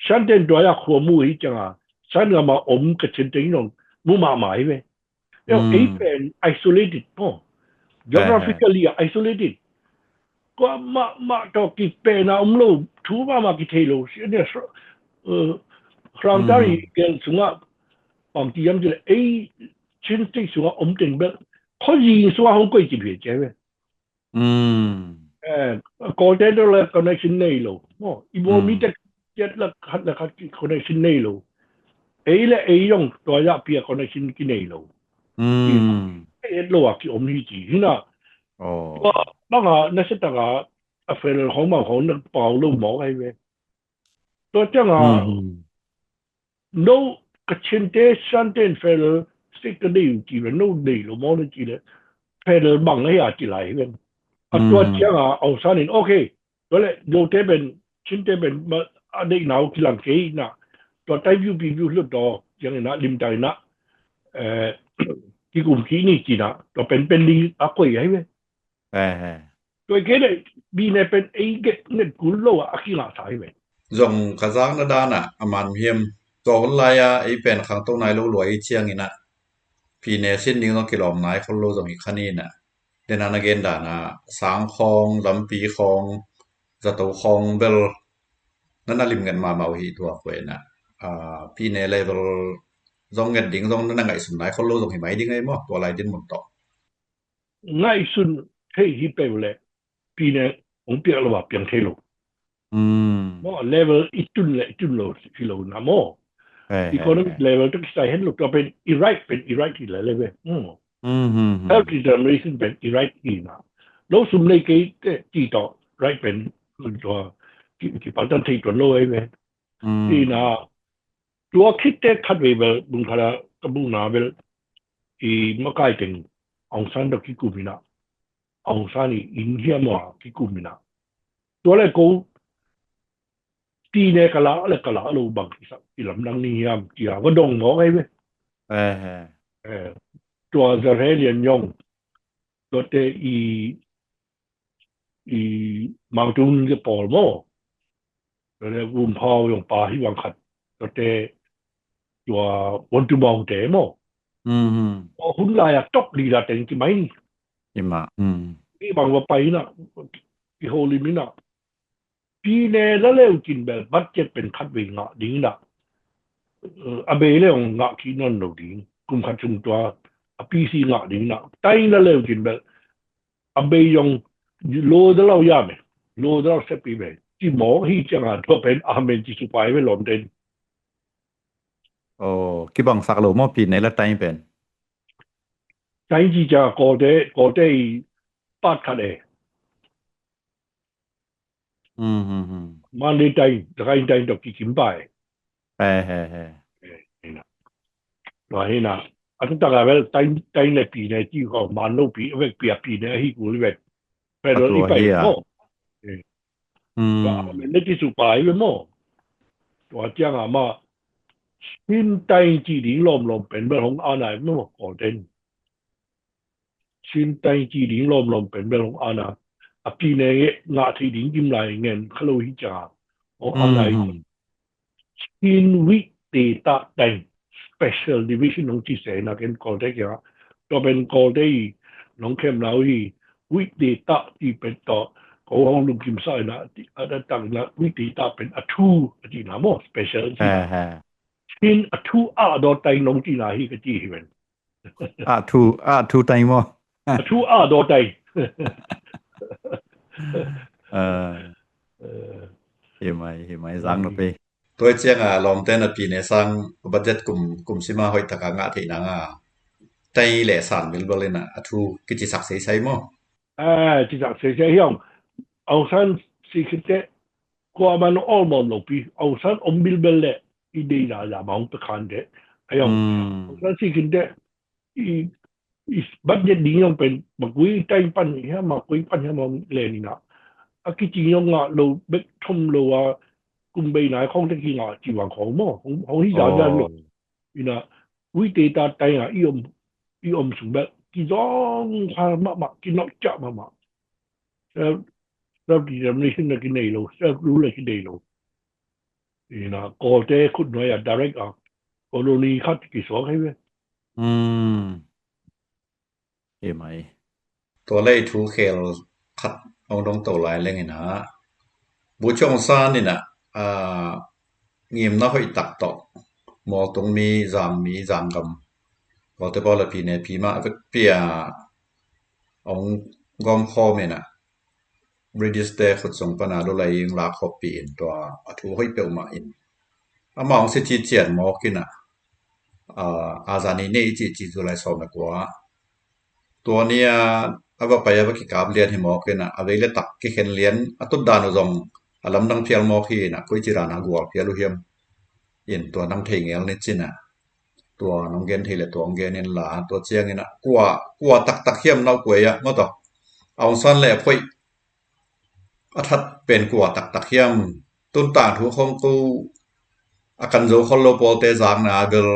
San ten tua ya khua mu hi cianga, San gama om Kachin teng nong mu mahmah hi ve. Yo, ei pen isolated, maw. Geographically a isolated. Kua mahmah tawh kipen a om lo, thu mahmah kithei lo. Si ne, eh, Hrang Tar i gel sunga, pang ti yam ti le, ei, Chin State sunga om teng bel, kho yi sunga hong koi ci phe che ve. Mm. Eh, Kawlte tawh le connection nei lo. Maw, i Bawlmi te kiat le khat le khat connection nei lo. Ei le ei zong tua zahpi a connection kinei lo. Mm. Ei et lo a kiom hi ci. Hi na. Oh. Tua banga na se taka a fel khong bang khong na pau lo mawk ahi ve. Tua cianga no Kachin te San ten federal state ka nei uh ci ve, no nei lo maw na ci le federal bang ahi a ci lai hi ven. A tua cianga Aung San in, okay, tua le no te pen, Chin te pen, ma, a deihna uh kilang kei na, tua tai view pi view hlut taw ciangin a limtak in a, eh, kikum kik ni ci na, tua pen pen ding a koi ahi ve. Eh, eh. Tua i kei le, bi ne pen ei get net kul lo a, a kingah sa hi ve. Zong ka zakna dan ah, a man hiam, tua hun lai a, ei pen khangto nai lo lua i ciangin ah, pi ne sin ding zong kilawm nai khol lo zong i khan in ah, den a na gen dan ah, sang khawng, lampi khawng, zato khawng bel, na na lim nget mahmah uh hi tua kua in ah, ah, pi ne level zong nget ding zong na na ngaihsun nai khol lo zong hi mai ding ei maw, tua lai din mun tawh. Ngaihsun thei hi peuh le, pi ne hong piak lo a piang thei lo. Mm. Maw, level i tun le i tun lo hi lo na maw. Eh, eh, economic level tawh kisai hen lo, tua pen i right pen i right hi le le ve. Mm. Mm, mm, mm. Self determination pen i right hi na. Lo sum nei kei te ci tawh right pen tua ki, kipaltan thei tuan lo ei ve. Mm. Hi na, tua khit te khat vei bel, bung khat a, ka bung na bel, i makai teng Aung San tawh kikum in a, Aung San i inn hiam a kikum in a. Tua le ko, Pine ka lah le ka lah lo bang kisak i lamdang ni hiam tia ka dong mawk ahi ve. Eh, eh. Eh, tua Zahre Lian Yong, tuate i, i Mangtun ke pawl maw. Tuate Vum Phau Yong pa hi bang khat. Tuate tua Won Tu Maung te maw. Mm-hmm. Tua hun lai a top leader teng ki mai ni. Ima. Mm. Ki bang va pai na. Ki holim ina. Pine la leu cin bel budget pen khat vei ngah ding na. Eh, a bei leu ngah ki non lo ding. Kum khat sung tua a P C ngah ding na. Tai la leu cin bel a bei yong lo da lau ya me. Lo da lau sepi me. Ci mawk hi ciang a tua pen amen ci supai ve lom den. Oh, kibang sak lo maw Pine la tai pen. Tai ci ciang a Kawlte, Kawlte i pat khat e. Mm, mm, mm. Mandalay tai, Rakhine tai dok ki kim pai. He, he, he. Eh, ina. Tua hi na. A tu taka vel tai, tai ne Pine ci ko man lo pi, vek pi a Pine hi kul vet. Federal i pai ko. Eh. Mm. Tua men ne ci supai ve maw. Tua ciang a ma Chin tai ci ding lom lom pen bel hong anai maw Kawlten. Chin tai ci ding lom lom pen bel hong ana. A Pine ngah thei ding kim lai ngen kha lo hi ciang a hong ana hi. Chin Wit Te Ta Teng Special Division hong ci se na ken Kawlte kiang a. Tua pen Kawlte i nong khem lau hi Wit Te Ta ci pen tua ko hong lungkim sa ina a da tang na Wit Te Ta pen a thu a ci na maw special ci na. Chin a thu a daw tai nong ci na hi ka ci hi ven. A thu, a thu tai maw? A thu a daw tai. Hi mai, hi mai zang no pe. Tua ciang a lawmte na Pine sang budget kum, kum sima hoih taka ngah theih nanga tai le san bilbal ina a thu kici sak seisai maw? Ci sak seisai hiong. Aung San si khite kua man ol mawm lo pi. Aung San om bilbal le i dei na ya maung pe khan de. Ayong. Aung San si khinte i, i budget ding yong pen makui tai pan hiam makui pan hiam len ina. A kici yong ngah lo bek thom lo a kum bei nai khong te ki ngah ci wang khong maw. Hong hi zan zan lo. Ina Wit Te Ta Teng a i om, i om sung bek ki zong kha mahmah ki nok cah mahmah. Self determination na ki nei lo, self rule na ki nei lo. Ina Kawlte khut nuai a direct a colony khat ki suak hi ve. Hi mai. Tua lei thu khel khat hong dong to lai leng ina. Bu Chong San ina ngimna hoih tak tawh Mualtung mi, Zang mi, Zanggam Kawlte pawl a Pine pi mah vekpi a hong gawm khawm ina. British te khut sung pana lulai ing lak khawppih in tua a thu hoih peuhmah in. Amah hong si cician mawk ina. A zani nei cih cih July sawm le kua. Tua nia a va pai a va kikap lian hi mawk ina. A vei le tak kikhen lian a tutdan uh zong a lamdang phial mawk hi ina. Koi ci dan a gual phial uh hiam. In tua nang thei ngel ni cina. Tua nong gen thei le tua hong gen in la tua ciang ina. Kua, kua taktak hiam nau kuai ah maw tawh. Aung San le a phoih a that pen kua taktak hiam. Tun tangthu khong ko a kan zo khol lo pawlte zakna bel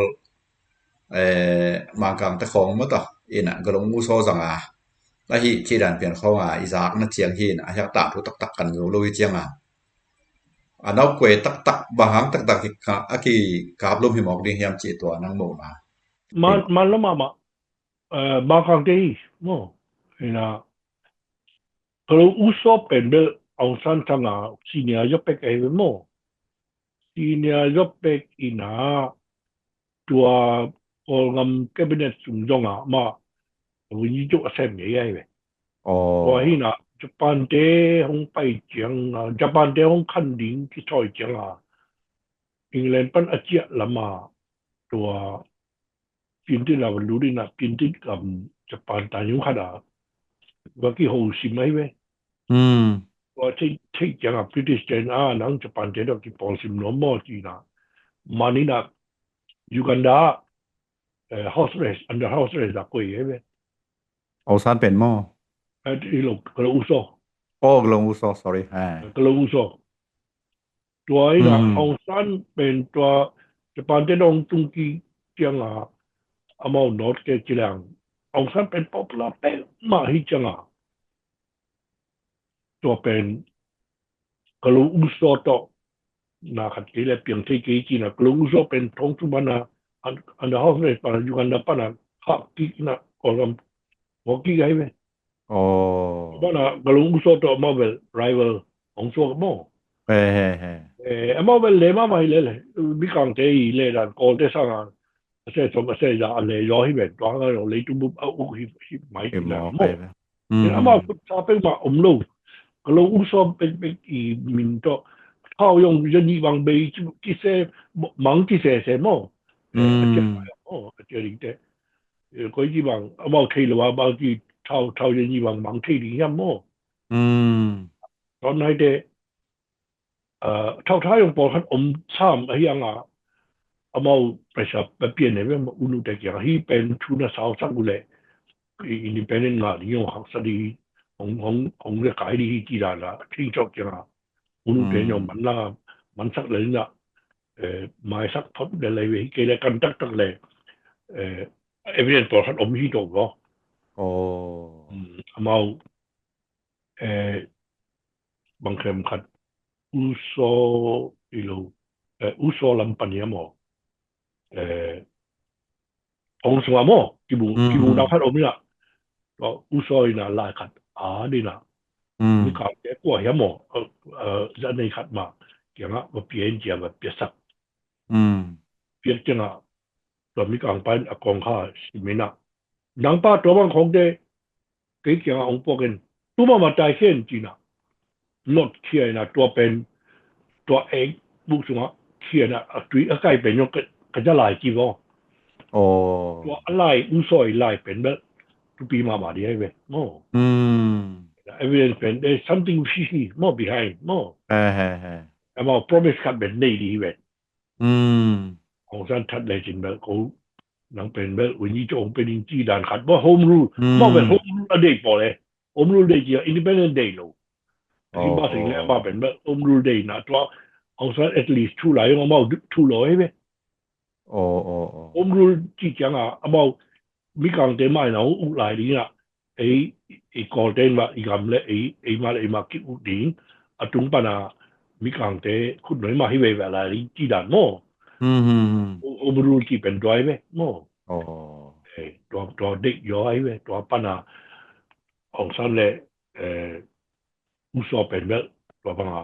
Mangkangte khong maw tawh ina Galong Usaw zanga ahi cih dan pian khong a i zakna ciang hi ina a hiak tangthu taktak kan zo lo hi cianga a nau kuai taktak bang hang taktak a kikap lum hi mawk ding hiam cih tua nang mohna. Man lo mahmah. Mangkangte hi maw ina Galong Usaw pen bel Aung San tanga senior zopek ahi ve maw. Senior zopek ina tua Kawlgam cabinet sung zonga ma a vun yi cu a sem ngei ahi ve. Tua hina Japan te hong pai cianga Japan te hong khan ding kithawi cianga England pan a ciah lama tua Piantit a va lut ina Piantit gam Japan tanyung khat a va kiho sim ahi ve. Tua theih cianga British ten a nang Japan te dok kipawl sim nuam maw ci ina man ina Uganda house arrest, under house arrest a koi ahi ve. Aung San pen maw? Ilo Galong Usaw. Oh, Galong Usaw, sorry. Galong Usaw. Tua ina Aung San pen tua Japan te dong tung kik cianga amau not ke ci leng Aung San pen popular pek mah hi cianga tua pen Kalaw Usaw tawh na khat kei le piang thei kei cina Kalaw Usaw pen thong tu mana an an da hau ne pana Uganda pana hak kik na Kawlgam hak kik ai ve. Aw. Mana Kalaw Usaw tawh amau bel rival hong suak maw. He he he. Eh, amau bel le mah mah hi le le. Mikangte hi le dan Kawlte sanga a se som a se za a le zaw hi ven tua hanga zong leitung bup a uk hi hi mai hi na maw. Amau kut sa pek mah om lo. Kalaw Usaw pek pek i min tawh thau yong ya ni bang bei kise mang kise se maw. A ciang maw a ciang ding te. Koi ci bang amau thei lo a bang ci thau thau ya ni bang mang thei ding hiam maw. Ton hai te thauthai hong pawlkhat om sam ahi anga amau pressure papian ne ve unu te kiang hi pen thu na sau sak ule independent nga ding yong haksa di hong hong hong le kai di hi ki da la thing chok kianga unu te yong man la man sak le na mai sak phot le lai ve hi ke le kan tak tak le evidence pawlkhat om hi to lo. Amau bang khem khat Usaw i lo Usaw lam pan hiam aw. Thong sunga maw kibu kibu dang khat om ina. Usaw ina lai khat a dina. Mikangte kua hiam aw. Za nei khat ma kianga va pia in cia va pia sak. Piak cianga tua Mikang pa in a kong kha simina nangpa tua bang khongte kei kianga hong puakin tuma ma tai khen cina not khia ina tua pen tua ek buk sunga khia ina a tui a kai pen yong ka ja lai ci vo. Tua a lai Usaw i lai pen bel tupi mama di hai ve maw. Evidence pen there is something fishy maw behind maw. Amau promise khat pen nei di hi ve. Aung San that le cin bel ko nang pen bel uni to ong pen in ci dan khat ba home rule ma bel home rule a dei paw le home rule dei ci independent dei lo. Ki ba sing le ba pen bel home rule dei na tua Aung San at least thu lai yong amau thu lo he be. Home rule ci cianga amau Mikangte mai na uk lai ding ina ei i Kawlte in mah i gam le ei ei mah le ei mah ki uk ding a tung pana Mikangte khut noi mah hi veve lai ding ci dan maw. Home rule ci pen duai ve maw. Tua tua dek yo ai ve tua pana Aung San le Usaw pen bel tua banga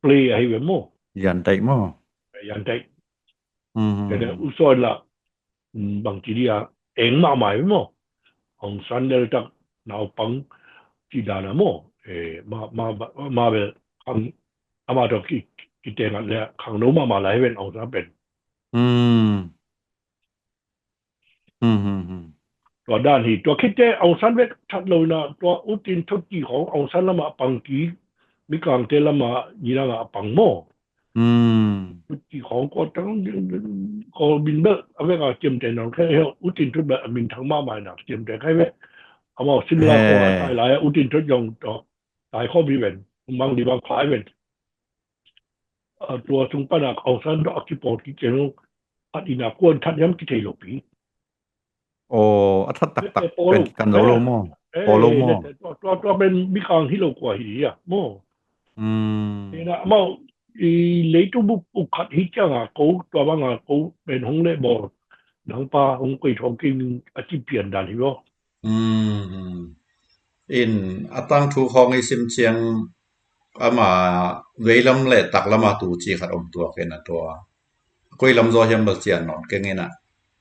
play ahi ve maw. Yan taik maw. Yan taik. Tene Usaw la bang ci dia eng mahmah ve maw. Aung San del tak naupang ci dana maw. Ma ma ma bel khang ama tawh ki ki tengat le khang no mahmah la hi ven Aung San pen. Tua dan hi tua khitte Aung San vek that lo ina tua U Tin Thut ci khong Aung San lama a pang ki Mikangte lama ni lama a pang maw. Thut ci khong ko tang ko min bel a vek a ciamte nang khe he U Tin Thut bel a min thang mahmah ina ciamte khai ve. Amau simla ko a tai lai U Tin Thut yong tua tai khom hi ven mang di bang phai ven. Tua sung pana Aung San tawh a kipawl kik ciang khat ina kuan khat hiam kithei lo pi. Aw a that taktak pen kikan zo lo maw. Pawl lo maw. Tua tua pen Mikang hi lo kua hi dia maw. Ina amau i leitung bup uk khat hi cianga ko tua banga ko pen hong le bawl nangpa hong koi thawng kei a ci pian dan hi lo. In a tangthu khawng i sim ciang ama veilam le taklama tu ci khat om tuak in a tua koi lam zaw hiam bal cian nawn keng in a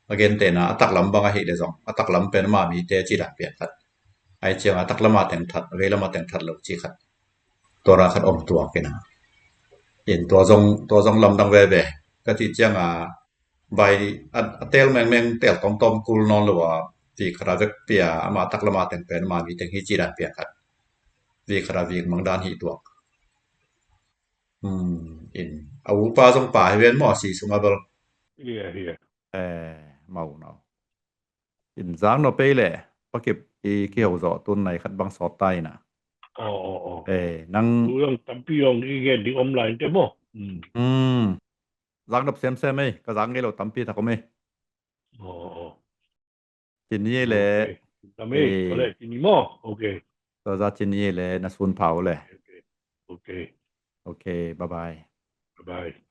a gentena a taklam bang ahi le zong a taklam pen ama mite ci dan pian khat ai ciang a taklama teng that veilama teng that lo ci khat tua ra khat om tuak in a in tua zong tua zong lamdang veve ka ti ciang a vai a tel mengmeng tel tawmtawm kul nawn lo a ti khat a vekpi a ama taklama teng pen ama mi teng hi ci dan pian khat vik khat a vik mang dan hi tuak. In a upa zong pa hi ven maw si sung a bel. Mau no in zang no pei le pakip i kiho zawh tun nai khat bang sawt ta ina. Nang tu zong tampi zong i gen ding om lai te maw. Hmm. Zak nop semsem ei, ka zak ngei lo tampi tak om ei. Cin ni ei le. Tam ei, ka le cin ni maw. Tua za cin ni ei le, na sun pha uh le. Ok, bye bye. Bye bye.